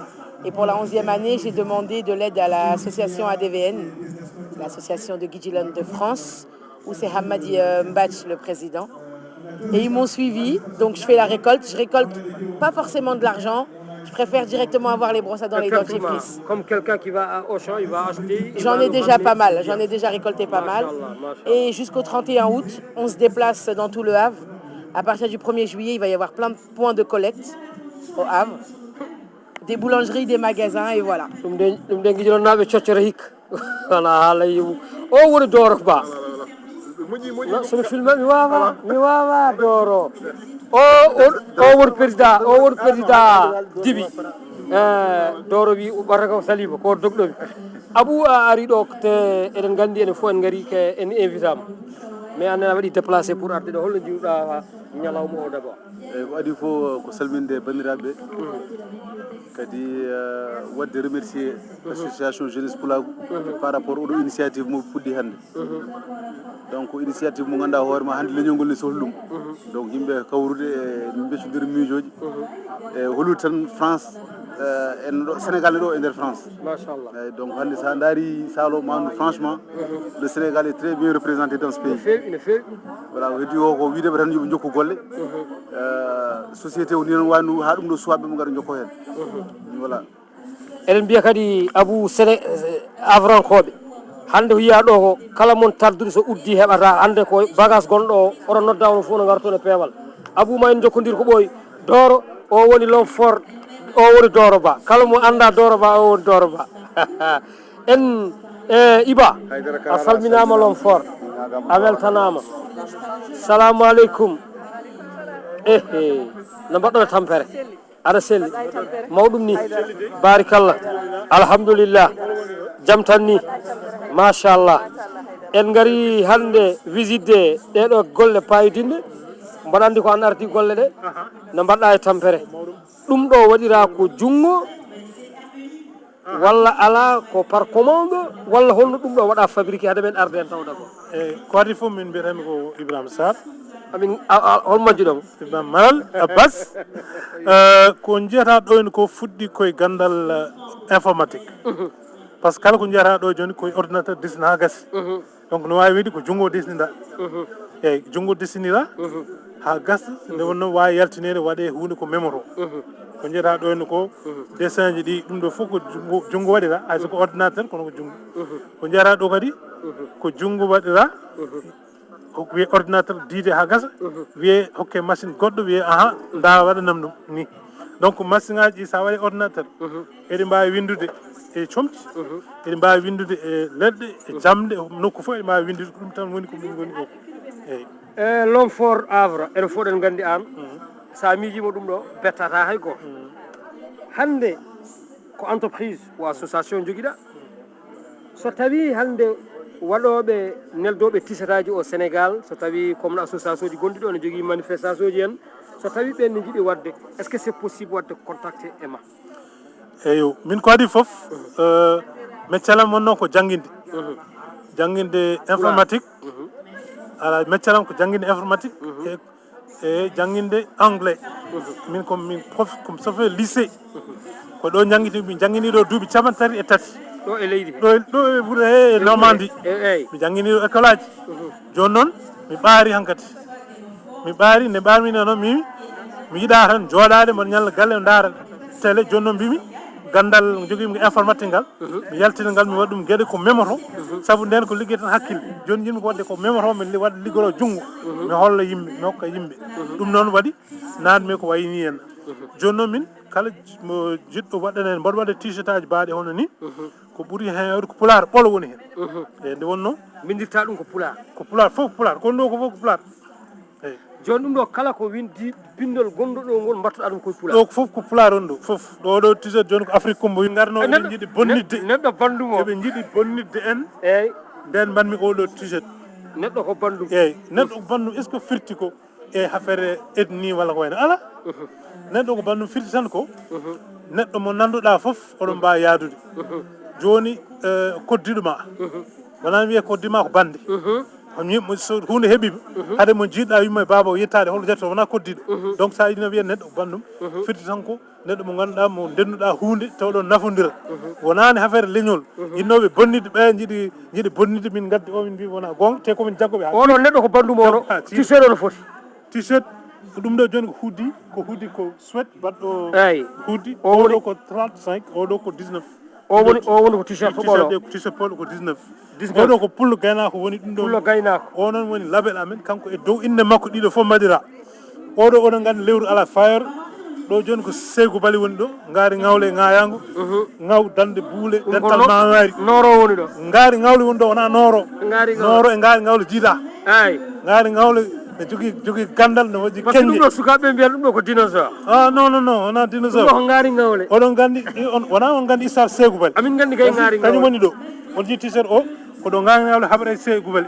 Et pour la onzième année, j'ai demandé de l'aide à l'association A D V N, l'association de Guijilon de France, où c'est Hamadi, euh, Mbatch, le président. Et ils m'ont suivi, donc je fais la récolte. Je récolte pas forcément de l'argent, je préfère directement avoir les brosses à dents et les dentifrices. Comme quelqu'un qui va à Auchan, il va acheter, il va le ramener. J'en ai déjà pas mal, j'en ai déjà récolté pas mal. Machallah, machallah. Et jusqu'au trente et un août, on se déplace dans tout le Havre. À partir du premier juillet, il va y avoir plein de points de collecte au Havre. Des boulangeries, des magasins, et voilà. Ɗum de, ɗum de, Guijilonnaaɓe coccora hikka. Wala haala yiwu. O woni Doro Ba. Na, sono filmé, mi wawa, mi wawa Doro. O, o, o woni président, o woni président Dibi. Eh, Doro wi uɓɓata ko Saliba, ko dogɗomi. Abou, a ari ɗo, te eɗen nganndi enen fof en ngari ke, en invitama. Mais an a waɗi déplacé pour arde ɗo, holno njiwɗa ñalawma o d'abord? Eyyi, ko adii fof ko salminde banndiraaɓe ɓe. Kadi, eh, waɗde remercier association Jeunesse Pulaagu par rapport oɗo initiative mo ɓe puɗɗi hannde. Donc, initiative mo ngannduɗaa hoore ma hannde leñol ngol ne sohli ɗum. Donc, yimɓe kawrude e mbeccodira miijooji. E holude tan France Eh, en ɗo Sénégal ne ɗo e nder France. Machallah. Eh, donc hannde sa ndaari Salo ma anndu franchement, le Sénégal est très bien représenté dans ce pays. Feewi, ene feewi. Voilà, ko heddi o ko wiideɓe tan yoɓe jokku golle. Eh, société o ni noon wayno ha ɗum ɗo suwaɓe mo gara jokko hen. Voilà. Eɗen mbiya kadi Abou Sene, eh, Avrankooɓe. Hannde ko yiyaa ɗo ko kala mon tarduɗo so uddi heɓata. Hannde ko bagage gonɗo o, oɗon nodda on fof no ngarton e peewal. Abou ma en jokkondir ko ɓooyi. Dooro, o woni Lomfor, o woni Dooro Ba. Kala mo annda Dooro Ba, o woni Dooro Ba. En, eh, Iba, a salminaama Lomfor. A weltanaama. Salamu aleykum. Ehe, no mbaɗɗon e tampere? Aɗa selli. Mawɗum ni. Barikalla. Alhamdulillah. Jam tan ni. Machallah. En ngari hannde visitde ɗeɗo golle payidinɗe. Mboɗo anndi ko an ardi golle ɗe. No mbaɗɗa e tampere? Ɗum ɗo waɗira ko junngo walla ala ko par commande, walla holno ɗum ɗo waɗa fabriqué hade men arde en tawda ko? E ko adi fof min mbiyatami ko Ibrahima Sarr. Amin, a, a, hol majjuɗo mo? Ibrahima Malal Abbas. Eh, ko njiyata ɗo en ko fuɗɗi koye gandal, eh, informatique. Par ce que kala ko njiyata ɗo joni koye ordinateur desina ha gasi. Donc no wawi wide ko junngo desnida. Eyyi, junngo desnira ha gasa, nde wonno wawi yaltinede waɗe hunde ko memoto. Ko jeeya ɗo henna ko dessin ji ɗi, ɗum ɗo fof ko junngo, junngo waɗira, hay so ko ordinateur kono ko junngo. Ko jeeya ɗo kadi ko junngo waɗira, ko wiye ordinateur diide ha gasa, wiye hokke machine goɗɗo, wiye aha, nda waɗanam ɗum ni. Donc machine ngaji ɗi sa waɗi ordinateur, eɗi mbawi windude e comci, eɗi mbawi windude e leɗɗe, e jamɗe, nokku fof eɗi mbawi windude, ko ɗum tan woni ko min goni ɗo. Eyyi. E Lomfor Havre, enen fof eɗen nganndi aan, so a miijiima ɗum ɗo, bettataa hay gooto. Hannde ko entreprise, ko association njogiɗaa. So tawii hannde waɗooɓe, neldooɓe t-shirtaaji o Sénégal, so tawii comme no associationji gonɗi ɗo ne njogii manifestationji en, so tawii ɓeen ne njiɗi waɗde, est-ce que c'est possible waɗde contacté e ma? Eyo, min ko adi fof, eh, meccal am wonno ko jannginde. Jannginde informatique. Ala, meccal am ko jannginde informatique e, e jannginde anglais. Min ko min prof, ko mi chauffeur lycée. Ko ɗo janngiti, mi janngini ɗo duuɓi capanɗe tati e tati. Ɗo e leydi he? Ɗo e, ɗo e wuro he e Normandie. E, eyyi. Mi janngini ɗo école aji. Jooni noon mi ɓaari hankadi. Mi ɓaari, nde ɓaarmi nde noon mi, mi yiɗa tan jooɗaade mboɗo ñalla galle o ndaara télé. Jooni noon mbimi gandal njogiimi ko informatique ngal. Mi yaltina ngal, mi waɗa ɗum geɗe ko memoto. Sabu nden ko liggey tan hakkille. Jooni njiɗmi ko waɗde ko memoto, mi li-, waɗa liggoro junngo. Mi holla yimɓe, mi hokka yimɓe. Ɗum noon waɗi naatmi ko wayi ni en. Jooni noon min kala j-, mo jiɗɗo waɗana en, mboɗo waɗa t-shirt aji baaɗi hono ni. Ko ɓuri hen ko pulaar ɓolo woni hen. Eyyi, nde wonno. Mbindirta ɗum ko pulaar? Ko pulaar, fof ko pulaar. Kono ɗo ko fof ko pulaar. Eyyi. Jooni ɗum ɗo kala ko windi bindol gonɗo ɗo ngol mbattoɗa ɗum koye pulaar? Ɗo ko fof ko pulaar on ɗo, fof. Ɗo ɗo t-shirt jooni ko Afrique Kumba wi ngarno, eɓe njiɗi bonnidde. Neɗɗo bandum o. Eɓe njiɗi bonnidde en. Eyyi. Nden mbanmi oɗo t-shirt. Neɗɗo ko bandum. Eyyi, neɗɗo ko bandum, est-ce que firti ko e affaire ethnie walla ko wayno? Ala. Neɗɗo ko bandum firti tan ko neɗɗo mo nanduɗa fof oɗon mbawi yaadude. Jooni, eh, koddiɗo ma. Wona wiye koddi ma ko bande. Ko mi, mo, so hunde heɓima, hade mo jiiɗa yumma e baaba o yettade hol jetto, wona koddiɗo. Donc sa yiɗino wiye neɗɗo ko bandum, firti tan ko neɗɗo mo ngannduɗaa, mo ndennuɗaa huunde, taw ɗon nafondira. Wonaani affaire leñol. Yinnooɓe bonnidde ɓe njiɗi, njiɗi bonnidde, min ngaddi o, min mbi wona goonga, te komin jaggoɓe haa. Oɗo neɗɗo ko bandum oɗo, t-shirt o no foti? T-shirt, ko ɗum ɗo jooni ko hoodie, ko hoodie ko sweat baɗɗo. Eyyi. Hoodie, o woni oɗo ko trente-cinq, oɗo ko dix-neuf. O woni, o woni ko t-shirt polo. T-shirt ko dix-neuf. Dix-neuf. Oɗo ko pullo gaynako woni ɗum ɗo. Pullo gaynako. O noon woni label amen, kanko e dow innde makko ɗiɗo fof mbaɗira. Oɗo oɗon nganndi lewru ala fayre. Ɗo jooni ko Seegu Bali woni ɗo, ngaari ŋawle e ŋaayaango, ŋaw dande buule, dental maamaari. Nooro woni ɗo. Ngaari ŋawle woni ɗo, wona nooro. Ngaari ŋawle. Nooro e ngaari ŋawle jiida. Ay. Ngaari ŋawle ne jogii, jogii ganndal, ne waɗi keñde. Parce que ɗum ɗo sukaaɓe mbiyata ɗum ɗo ko dinosaure. Ah, non, non, non, wona dinosaure. Ɗum ɗo ko ngaari ŋawle. Oɗon nganndi, on, wona on nganndi histoire Seegu Bali. Amin nganndi kay ngaari ŋawle. Kañum woni ɗo. On jii t-shirt o, ko ɗo ngaari ŋawle haɓata e Seegu Bali.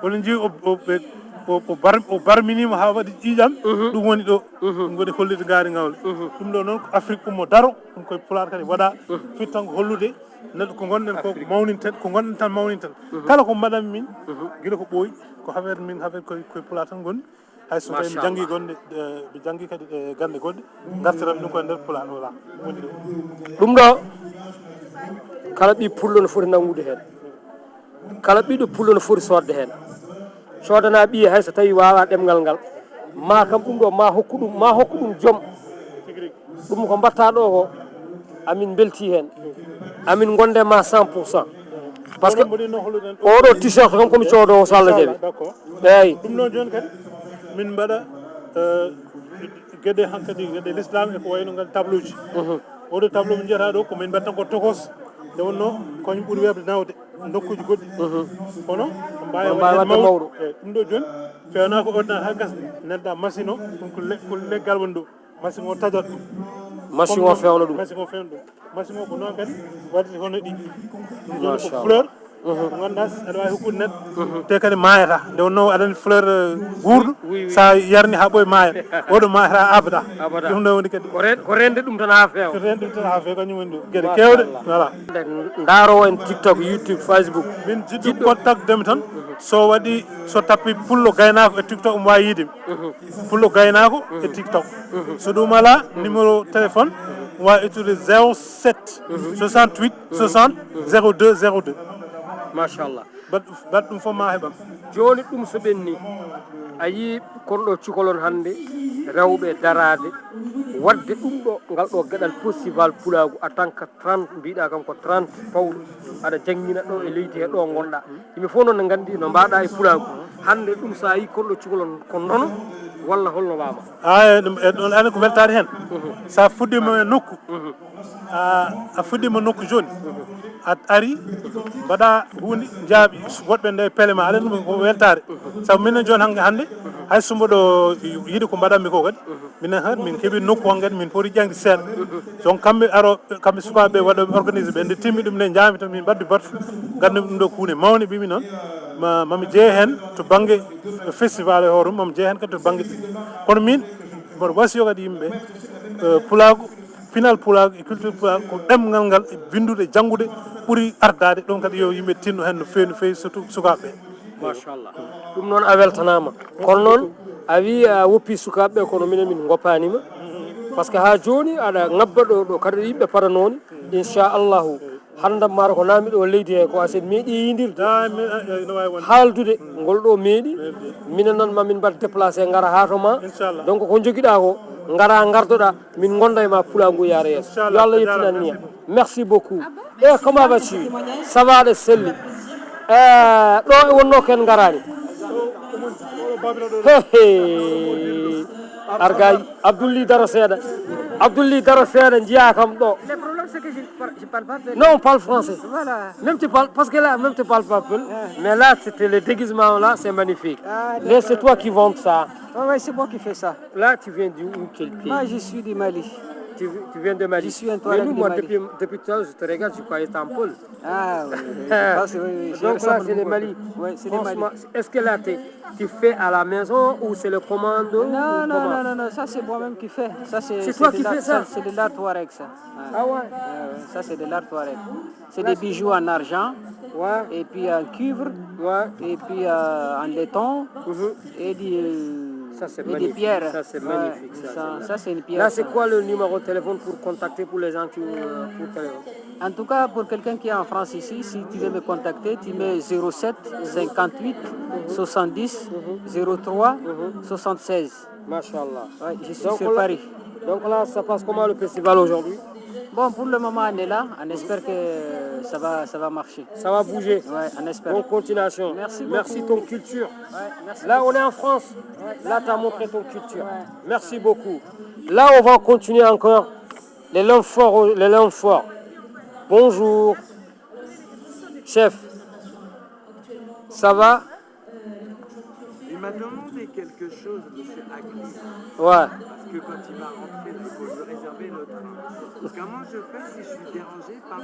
Oɗon jii o, o, ɓe, o, o bar-, o barminiima haa waɗi ƴiiƴam, ɗum woni ɗo. Ɗum waɗi hollirde ngaari ŋawle. Ɗum ɗo noon ko Afrique ummo daro, ɗum koye pulaar kadi waɗa. Firti tan ko hollude neɗɗo ko ngonɗen ko mawninten, ko ngonɗen tan mawninten. Kala ko mbaɗan min, gila ko ɓooyi, ko affaire min, affaire koye, koye pulaar tan ngonmi. Hay so tawi mi janngi gonɗe, eh, mi janngi kadi e gannde goɗɗe, ngartiran ɗum ko e nder Pulaar, voilà. Ɗum woni ɗo. Ɗum ɗo, kala ɓii pullo no foti nanngude heen. Kala ɓiɗɗo pullo no foti soodde heen. Soodana ɓiye hay so tawi waawa ɗemngal ngal. Ma kam ɗum ɗo, ma hokku ɗum, ma hokku ɗum jom. Ɗum ko mbaɗta ɗo ko, amin mbelti heen. Amin ngonde ma cent pour cent. Parce que oɗo t-shirt kam komi coodoowo so Allah jaɓi. Eeyi. Ɗum noon jooni kadi min mbaɗa, eh, geɗe hankadi, geɗe l'islam e ko wayno ngal tableau ji. Oɗo tableau mo njiyata ɗo ko min mbaɗta ko tokos. Nde wonno koñ ɓuri weeɓde nawde nokkuuji goɗɗi. Kono mbawi waɗde mawɗo. Eeyi, ɗum ɗo jooni feewna ko ordinateur ha gasde, nelda machine o, ɗum ko le-, ko leggal woni ɗo. Machine o tajat ɗum. Machine o fewna ɗum. Machine o fewna ɗum. Machine o ko noon kadi waɗi hono ɗi. Ɗum jooni ko fleur. Ko ngannduɗaa aɗa waawi hokkude neɗɗo. Te kadi maayata. Nde wonno aɗa anndi fleur, eh, guurɗo. Sa yarni haa ɓooyi maayat. Oɗo maayata abada. Abada. Ɗum ɗo woni kadi. Ko ren-, ko rende ɗum tan haa feewa. Ko rende ɗum tan haa feewa, kañum woni ɗum. Geɗe keewɗe. Voilà. Ndaaro en TikTok, YouTube, Facebook. Min jiɗɗo contact demi tan. So waɗi, so tappi pullo gaynaako e TikTok, omo waawi yiide mi. Pullo gaynaako e TikTok. So ɗum alaa, numéro téléphone, waawi ittude zéro sept soixante-huit soixante zéro deux zéro deux. Machallah. Baɗ-, baɗ ɗum fof ma heɓam. Jooni ɗum so ɓenni, a yii kon ɗo cukalon hannde, rewɓe daraade, waɗde ɗum ɗo, ngal ɗo geɗal festival pulaagu en tant que trente, mbiɗa kam ko trente pawɗo, aɗa janngina ɗo e leydi he ɗo ngonɗa. Yimɓe fof noon ne nganndi no mbaɗa e pulaagu. Hannde ɗum so a yii kon ɗo cukalon ko ndono walla holno wama? Ah, e ɗum, e ɗum, ane ko weltaade heen. Sa fuɗɗiima e nokku, a, a fuɗɗiima nokku jooni, a ari, mbaɗa huunde, njaaɓi woɗɓe nde pele ma, aɗa ɗum ko weltaare. Sabu minen jooni hannde, hannde, hay so mboɗo yiɗi ko mbaɗanmi ko kadi, minen hannde min keɓi nokku hannde, min poti ƴeeŋde seeɗa. Donc kamɓe aro, kamɓe sukaaɓe waɗooɓe organisé ɓe, nde timmi ɗum nde njaami to min mbaɗdi batu, nganndi ɗum ɗo ko huunde mawnde, mbimi noon, ma, mami jeeye heen to bannge festival e hoore mum, mami jeeye heen kadi to bannge ɗi. Kono min, mboɗo wasiyo kadi yimɓe, eh, pulaagu, pinal pulaagu e culture pulaagu ko ɗemngal ngal e winndude, janngude ɓuri ardaade. Ɗum kadi yo yimɓe tinno heen no feewi, no feewi, surtout sukaaɓe ɓe. Machallah. Ɗum noon a weltanaama. Kono noon a wii a woppi sukaaɓe ɓe, kono minen min ngoppaani ma. Parce que haa jooni aɗa ngabba ɗo, ɗo kadi yimɓe padanoo ni. Inchallahu. Hannde maaro ko naami ɗo leydi he ko aset meeɗi yiydirde. Ah, mi, ah, eh, no waawi wonde. Haaldude ngol ɗo meeɗi. Meeɗi. Minen noon ma min mbaɗ déplacé ngara haa to ma. Inchallah. Donc ko jogiɗa ko, ngara ngardoɗa, min ngonda e ma pulaagu ngu yaara yeeso. Inchallah. Yo Allah yettinan niyam. Merci beaucoup. Eh, comment vas-tu? Ça va, aɗa selli? Eh, ɗo e wonno ken ngarani. He, he. Argay, Abdoulaye daro seeɗa. Abdoulaye daro seeɗa, njiya kam ɗo. Le problème, c'est que je ne parle, je parle pas belge. Non, on parle français. Voilà. Même tu parles, parce que là, même tu parles pas belge. Ouais. Mais là, c'était le déguisement, là, c'est magnifique. Ah, d'accord. Mais c'est toi qui vends ça. Ouais, ouais, c'est moi qui fais ça. Là, tu viens d'où, quel pays? Moi, je suis du Mali. Tu, tu viens de Mali. Je suis un Touareg du Mali. Mais nous, moi, depuis, depuis tout à l'heure, je te regarde, je croyais t'es en Pôle. Ah, oui, oui, je pense, oui, oui, je ressemble beaucoup. Donc là, c'est le Mali. Ouais, c'est le Mali. Franchement, est-ce que là, t'es, tu fais à la maison ou c'est le commando ou comment? Non, non, non, non, non, ça, c'est moi-même qui fais. C'est toi qui fais ça? Ça, c'est de l'art, ça, c'est de l'art Touareg, ça. Ouais. Ah ouais? Ouais, ouais, ça, c'est de l'art Touareg. C'est des bijoux en argent, ouais, et puis en cuivre, ouais, et puis, euh, en laiton, mhm, et des, euh, ça, c'est magnifique, et des pierres. Ça, c'est magnifique, ouais, ça, ça, c'est magnifique. Ça, c'est une pierre, ça. Là, c'est quoi le numéro de téléphone pour contacter pour les gens qui, euh, pour téléphone? En tout cas, pour quelqu'un qui est en France ici, si tu veux me contacter, tu mets zéro sept cinquante-huit soixante-dix zéro trois soixante-seize. Machallah. Ouais, je suis sur Paris. Donc là, donc là, ça passe comment le festival aujourd'hui? Bon, pour le moment, on est là. On espère que ça va, ça va marcher. Ça va bouger. Ouais, on espère. Bonne continuation. Merci beaucoup. Merci ton culture. Ouais, merci beaucoup. Là, on est en France. Ouais. Là, t'as montré ton culture. Ouais. Merci beaucoup. Là, on va continuer encore. Les langues fortes, les langues fortes. Bonjour. Chef, ça va? Il m'a demandé quelque chose, monsieur Agli. Ouais. Parce que quand il va rentrer, là, il faut lui réserver le train. Comment je fais si je suis dérangé par un,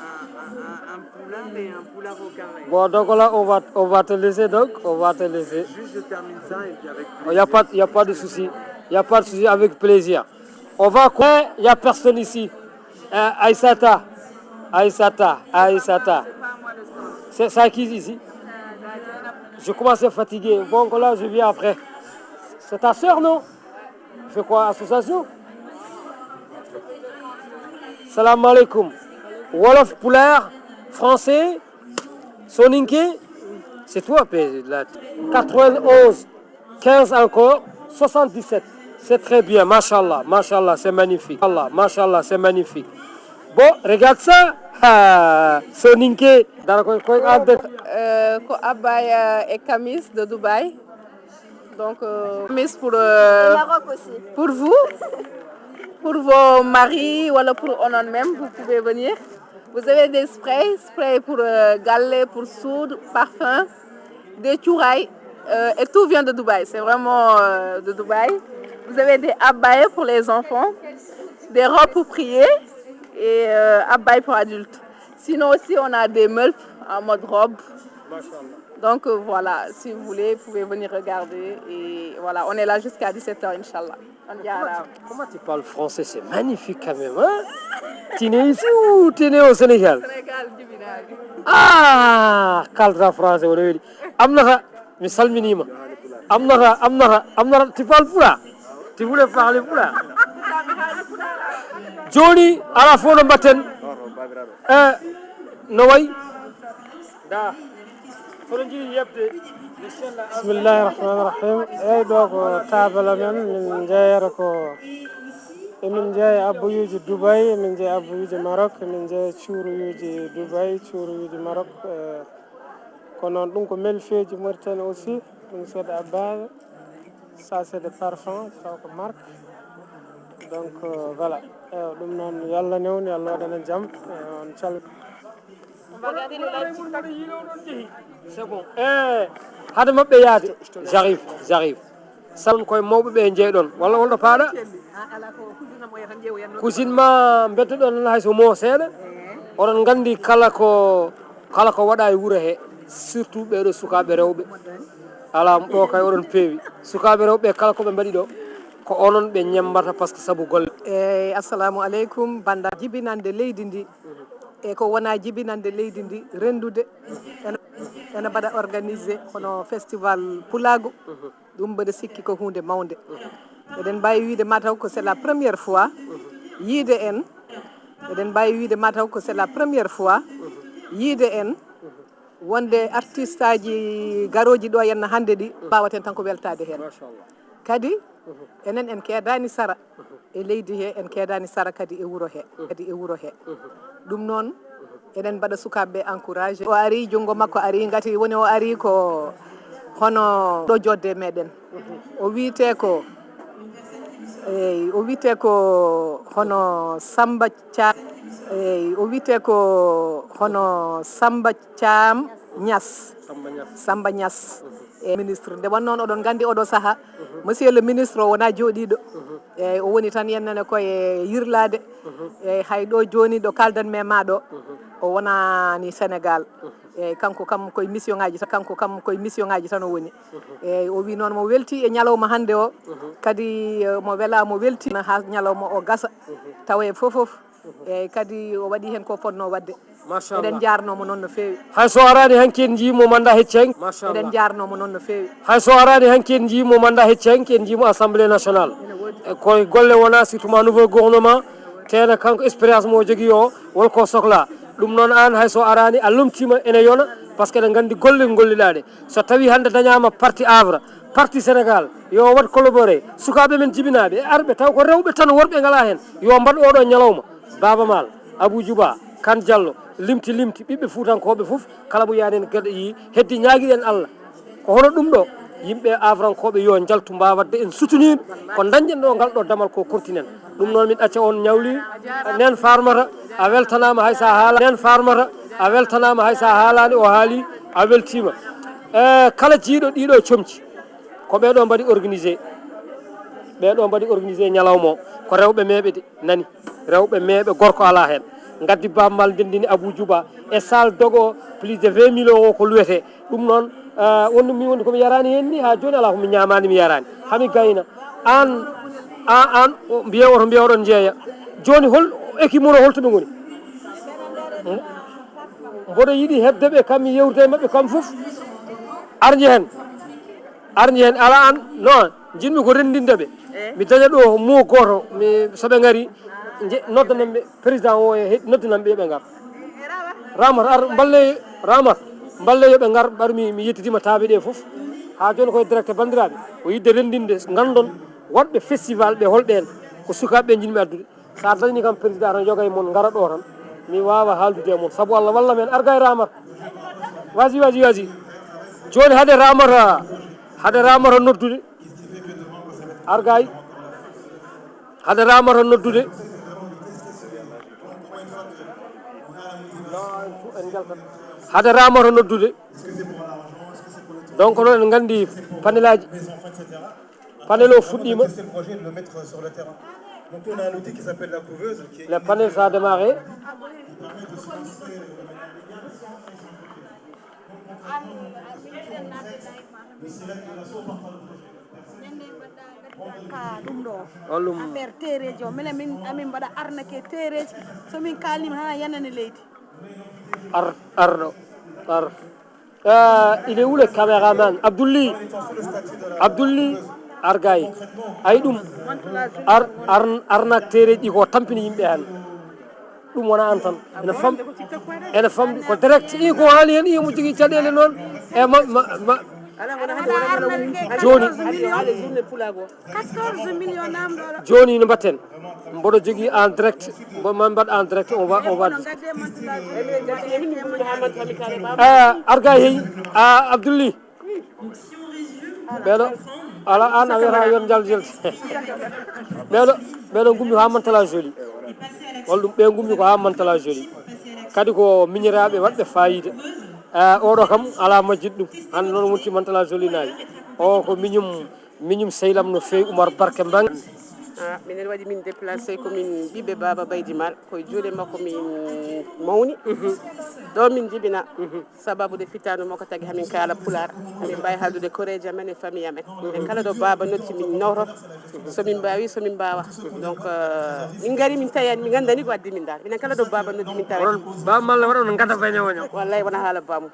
un, un, un, un poulard et un poulard au carré? Bon, donc là, on va, on va te laisser, donc, on va te laisser. Juste, je termine ça et puis avec plaisir. Il n'y a pas, il n'y a pas de souci. Il n'y a pas de souci, avec plaisir. On va, il n'y a personne ici. Euh, Aïssata, Aïssata, Aïssata. C'est ça qui ici. Je commence à fatiguer. Bon, là, je viens après. C'est ta sœur, non? Il fait quoi, association? Salam alaikum. Wolof, Pulaar, français, soninké. C'est toi, pe-, là. Quatre-vingt-onze, quinze encore, soixante-dix-sept. C'est très bien, mashallah, mashallah, c'est magnifique. Allah, mashallah, c'est magnifique. Bon, regarde ça. Ah, soninké. Dara koy, koy, ah, de- Euh, ko abaya et kamis de Dubaï. Donc, euh, kamis pour, euh, pour vous, pour vos maris, voilà, pour on même, vous pouvez venir. Vous avez des sprays, sprays pour, euh, galle, pour soude, parfum, des cuuraay, euh, et tout vient de Dubaï. C'est vraiment, euh, de Dubaï. Vous avez des abayas pour les enfants, des robes pour prier et, euh, abayas pour adultes. Sinon aussi, on a des meubles en mode robe. Donc, euh, voilà, si vous voulez, vous pouvez venir regarder. Et voilà, on est là jusqu'à dix-sept heures, Inch'Allah. On y a là. Comment tu parles français? C'est magnifique quand même, hein? Tu es ici ou tu es né au Sénégal? Sénégal, jibinaaɓe. Ah, kalda français, wona weli. Amnata, mi salminima. Amnata, amnata, amnata, tu parles pulaar? Tu voulais parler pulaar? Jooni, ala fof no mbatten. Eh, no way? Da. Sono jiɗi yeɓde. Bismillah. Bismillahi rahmani rahim. Eyyi, ɗo ko taabala men, min jeeyata ko, emin jeeya abbuyuuji Dubaï, emin jeeya abbuyuuji Maroc, emin jeeya cuuruyuuji Dubaï, cuuruyuuji Maroc. Eh, ko noon, ɗum ko melfeeji Mauritanie aussi, ɗum seeɗa abbaye. Ça, c'est de parfum, taw ko marque. Donc, euh, voilà. Eywa, ɗum noon, yo Allah newnu, yo Allah waɗana jam. Eywa, on calmi. C'est bon. Eh, hade maɓɓe yaade. J'arrive, j'arrive. Salon koye mawɓe ɓe jeeyɗon. Walla wonɗo paaɗa? Cousine ma mbeddoɗon hay so mo seeɗa. Oɗon nganndi kala ko, kala ko waɗa e wuro he, surtout ɓeɗo sukaaɓe rewɓe. Ala ɗo kay oɗon peewi. Sukaaɓe rewɓe kala ko ɓe mbaɗi ɗo, ko onon ɓe ñembata parce que sabu golle. Eyyi, assalamu aleykum, bannda jibinande leydi ndi. E ko wona jibinande leydi ndi, renndude, ena, ena mbaɗa organisé hono festival Pulaagu. Ɗum mbeɗa sikki ko huunde mawnde. Eɗen mbaawi wiyde mataw ko c'est la première fois yiide en. Eɗen mbaawi wiyde mataw ko c'est la première fois yiide en. Wonde artiste aji garooji ɗo henna hannde ɗi, mbaawaten tan ko weltaade heen. Machallah. Kadi, enen en keedaani sara e leydi he, en keedaani sara kadi e wuro he, kadi e wuro he. Ɗum noon, eɗen mbaɗa sukaaɓe ɓe encouragé. O ari, junngo makko ari, ngati woni o ari ko hono ɗo joɗde meɗen. O wiyetee ko, eyyi, o wiyetee ko hono Samba Thiam, eyyi, o wiyetee ko hono Samba Thiam Niass. Samba Niass. Samba Niass. E ministre, nde wonnoon oɗon nganndi oɗo saha, monsieur le ministre o wona jooɗiiɗo. Eyyi, o woni tan yen nene koye yirlaade. Eyyi, hay ɗo jooni ɗo kaldan me ma ɗo, o wonani Sénégal. Eyyi, kanko kam koye mission ngaji tan, kanko kam koye mission ngaji tan o woni. Eyyi, o wi noon mo welti e ñalawma hannde o, kadi, eh, mo wela, mo welti ha ñalawma o gasa, tawa e fof fof. Eyyi, kadi o waɗi heen ko fotnoo waɗde. Machallah. Eɗen njaarnoo mo noon no feewi. Hay so araani hanki en njii mo mandat hecci hanki. Machallah. Eɗen njaarnoo mo noon no feewi. Hay so araani hanki en njii mo mandat hecci hanki, en njii mo Assemblée nationale. E koye golle wona, surtout ma nouveau gouvernement, teena kanko expérience mo o jogii o, wol ko sokla. Ɗum noon aan hay so araani a lomtiima ene yona, parce que eɗen nganndi golle ngolliɗaa ɗe. So tawii hannde dañaama parti Aavra, parti Sénégal, yo waɗ collaboré, sukaaɓe men jibinaaɓe e arɓe, taw ko rewɓe tan, worɓe ngalaa heen, yo mbaɗ oɗo ñalawma. Baaba Maal, Abuu Juba, Kan Jallo, limti limti, ɓiɓɓe fuutankooɓe fof, kala mo yaani heen geɗe yii, heddi ñaagiɗen Allah. Ko hono ɗum ɗo, yimɓe aavrankooɓe yo njaltu, mbaawa waɗde en soutenir ko dañɗen ɗo, ngal ɗo damal ko kortinen. Ɗum noon min acca on ñawli, nen Farmata, a weltanaama hay sa haala, nen Farmata, a weltanaama hay sa haalaani, o haali, a weltiima. Eh, kala jiiɗo ɗiɗo comci, ko ɓeɗo mbaɗi organisé, ɓeɗo mbaɗi organisé ñalawma o, ko rewɓe meeɓe de. Nani, rewɓe meeɓe, gorko alaa heen. Ngaddi Baaba Maal, ndenndini Abuu Juba e salle dogo, plus de vingt mille euros ko luwetee. Ɗum noon, ah, wonno mi woni ko mi yaraani heen ni, haa jooni alaa ko mi ñaamaani, mi yaraani. Haa mi gayna. Aan, aan, aan, o, mbiye oto mbiye oɗon njeeya. Jooni hol équipe mon o, hol to ɓe ngoni? Mboɗo yiɗi heɓde ɓe kam, mi yewta e maɓɓe kam fof. Arñi heen. Arñi heen, alaa aan, non. Njiɗmi ko renndinde ɓe. Mi daña ɗo mo gooto, mi, so ɓe ngari, nje-, noddanan ɓe, président o e he-, noddanan ɓe, yo ɓe ngar. Ramat, ar, mballe, Ramat, mballe yo ɓe ngar, ɓar mi, mi yettidiima taaɓe ɗe fof. Haa jooni koye direct, banndiraaɓe. Ko yiɗde renndinde, nganndon waɗɓe festival ɓe, holɓe en. Ko sukaaɓe ɓe njiɗmi addude. So a dañii kam président tan, yoga e mon, ngara ɗo tan. Mi waawa haaldude e mon. Sabu Allah walla men, arga e Ramat. Wasi, wasi, wasi. Jooni hade Ramat, hade Ramat noddude. Argay. Hade Ramat noddude. Hade Ramat noddude. Donc, noon en nganndi panelaaji. Panel o fuɗɗiima. Le panel, ça a démarré. Ka ɗum ɗo. Holɗum? Affaire tereeji o, minen min, amin mbaɗa arnaque tereeji, so min kaalniima hana yanani leydi. Ar, ar ɗo, ar. Ah, il est où le caméraman? Abdouli, Abdouli, argay. Ay ɗum, ar, ar, arnaque tereeji ɗi ko tampini yimɓe heen. Ɗum wona an tan. Ene fam-, ene famɗi ko direct. I ko haali heen, i mo jogii caɗeele noon. E ma, ma, ma. Jooni. Jooni no mbatten. Mboɗo jogii en direct. Mbo-, ma mbaɗ en direct. On va, on va. Ah, arga heyi. Ah, Abdouli. Ɓeɗo, ala an a wiyata yon jal jel. Ɓeɗo, ɓeɗo gummi ko ha Mantes-la-Jolie. Walla ɗum ɓe gummi ko ha Mantes-la-Jolie. Kadi ko miñiraaɓe waɗɓe fayida. Ah, oɗo kam ala majjit ɗum. Hande noon wonti Mantes-la-Jolie nayi. O ko miñum, miñum sehil am no fewi Oumar Barke Mbengue. Ah, minen waɗi min déplacé ko min ɓiɓɓe Baba Baydy Mal, ko e juuɗe makko min mawni. Ɗo min jibina. Sababu de fitanu mo ko tagi hamin kala pular. Hamin mbawi haaldude koreji amen e famille amen. Minen kala ɗo baba noddi min nawtoto. So min mbawi, so min mbawa. Donc, euh, min ngari min tayani, min gandani ko addi min dal. Minen kala ɗo baba noddi min tawa. Onon baba malla waɗa on gada baña waña. Wallahi wona haala bamum.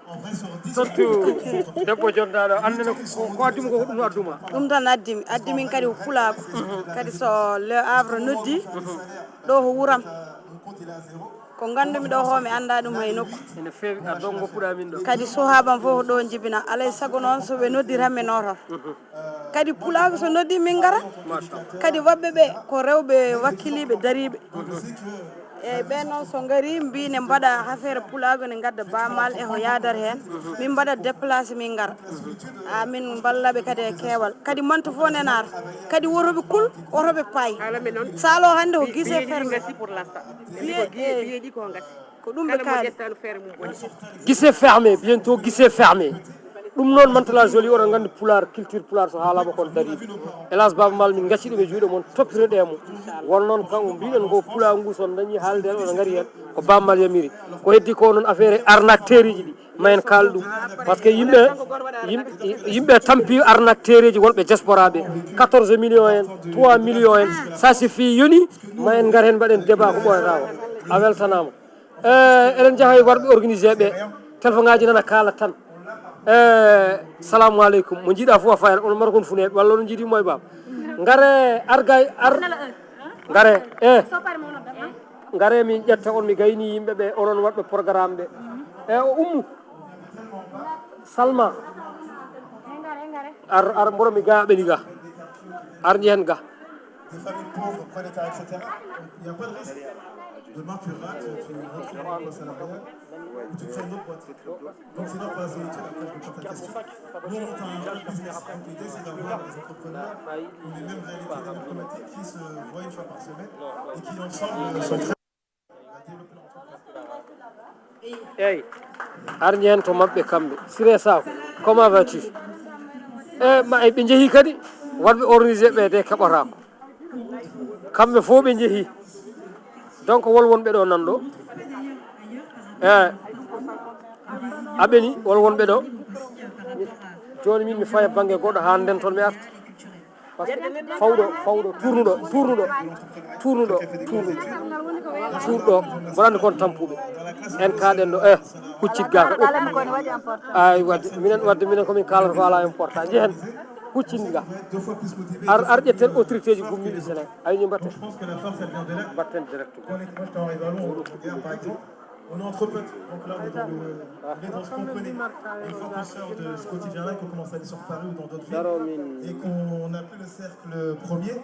Surtout debbo jondaɗo annene ko, ko adduma ko ɗum adduma. Ɗum tan addi mi. Addi min kadi ko pulaku. Kadi so Le Havre noddi, ɗo ko wuram. Ko ngandumi ɗo ho mi anda ɗum hay nokku. Ene feewi, a ɗon goppuɗa min ɗo. Kadi suhabam fof ko ɗo jibina. Alay sago noon so ɓe noddirat mi noto. Kadi pulaku so noddi min ngara. Machallah. Kadi waɓɓe ɓe ko rewɓe wakkiliɓe dariɓe. Eyyi, ɓen noon so ngari mbi ne mbaɗa affaire pulaku, ne ngadda Baaba Maal e ko yadata hen. Min mbaɗa déplacé min ngara. A min mballaɓe kadi e keewal. Kadi mantu fof nenata. Kadi wotoɓe kul, wotoɓe payi. Salo hande ko guichet fermé. Biye, eh, ko ɗum ɓe kaali. Guichet fermé, bientôt guichet fermé. Ɗum noon, Mantes-la-Jolie, oɗon nganndi Pulaar, culture Pulaar so haalama kon dariiɓe. Hélas, Baaba Maal, min ngacci ɗum e juuɗe mon, toppitoɗe mo. Won noon, kanko mbiɗen ko Pulaar ngu, so on dañi haalde heen, oɗon ngari heen. Ko Baaba Maal yamiri. Ko heddi ko noon affaire arnaque tereeji ɗi. Ma en kaal ɗum. Parce que yimɓe, yimɓe, yimɓe tampi arnaque tereeji wonɓe diaspora ɓe. Quatorze millions en, trois millions en. Ça suffit, yoni, ma en ngar heen mbaɗen débat ko ɓooyata ko. A weltanaama. Eh, eɗen njaha e warɓe organisé ɓe. Téléphone ngaji nana kaala tan. Eh, salamu aleykum. Mo jiiɗa fof a fayat. Onon mbaɗa kon funeeɓe. Walla onon jiidi mo e baaba. Ngare, argay, ar-, ngare. Eh. Ngare min ƴetta on, mi gayni yimɓe ɓe, onon waɗɓe programme ɓe. E o ummu. Salma. Ar, ar, mboro mi ga, ɓeni ga. Ar njehen ga. Des familles pauvres, prolétaires, et cetera. Il n'y a pas de risque. Demain, tu rates, tu rentres dans la boîte salariale ou tu crées une autre boîte. Donc, c'est notre pas à la solitude, après, je comprends ta question. Nous, on monte un business. Donc, l'idée, c'est d'avoir des entrepreneurs qui ont les mêmes réalités, les mêmes problématiques, qui se voient une fois par semaine et qui, ensemble, sont très... Eyyi, arñi hen to maɓɓe kamɓe. Siré Sakho, comment vas-tu? E, ma, e, ɓe njehi kadi, waɗɓe organisé ɓe de keɓataako. Kamɓe fof ɓe njehi. Donc, won wonɓe ɗo nan ɗo. E, a ɓeni, won wonɓe ɗo. Jooni min mi faya bannge goɗɗo haa nden toon mi arta. Parce que fawɗo, fawɗo, tournuɗo, tournuɗo, tournuɗo, tournuɗo, tourɗo, mboɗo anndi kon tampuɓe. En kaaɗen ɗo, eh, huccit gaaka. Ay, wadde, minen, wadde, minen komin kaalata ko ala important. Njehen. Huccinga. Ar, ar ƴetten autorité ji gummiiɗi Sénégal. Ay, ñu mbatten. Mbatten direct. Moi, je t'arrive à Londres, hier, par exemple. On est entre potes. Donc là, on est dans le, on est dans ce qu'on connaît. Une fois qu'on sort de ce quotidien-là, qu'on commence à aller sur Paris ou dans d'autres villes, et qu'on n'a plus le cercle premier,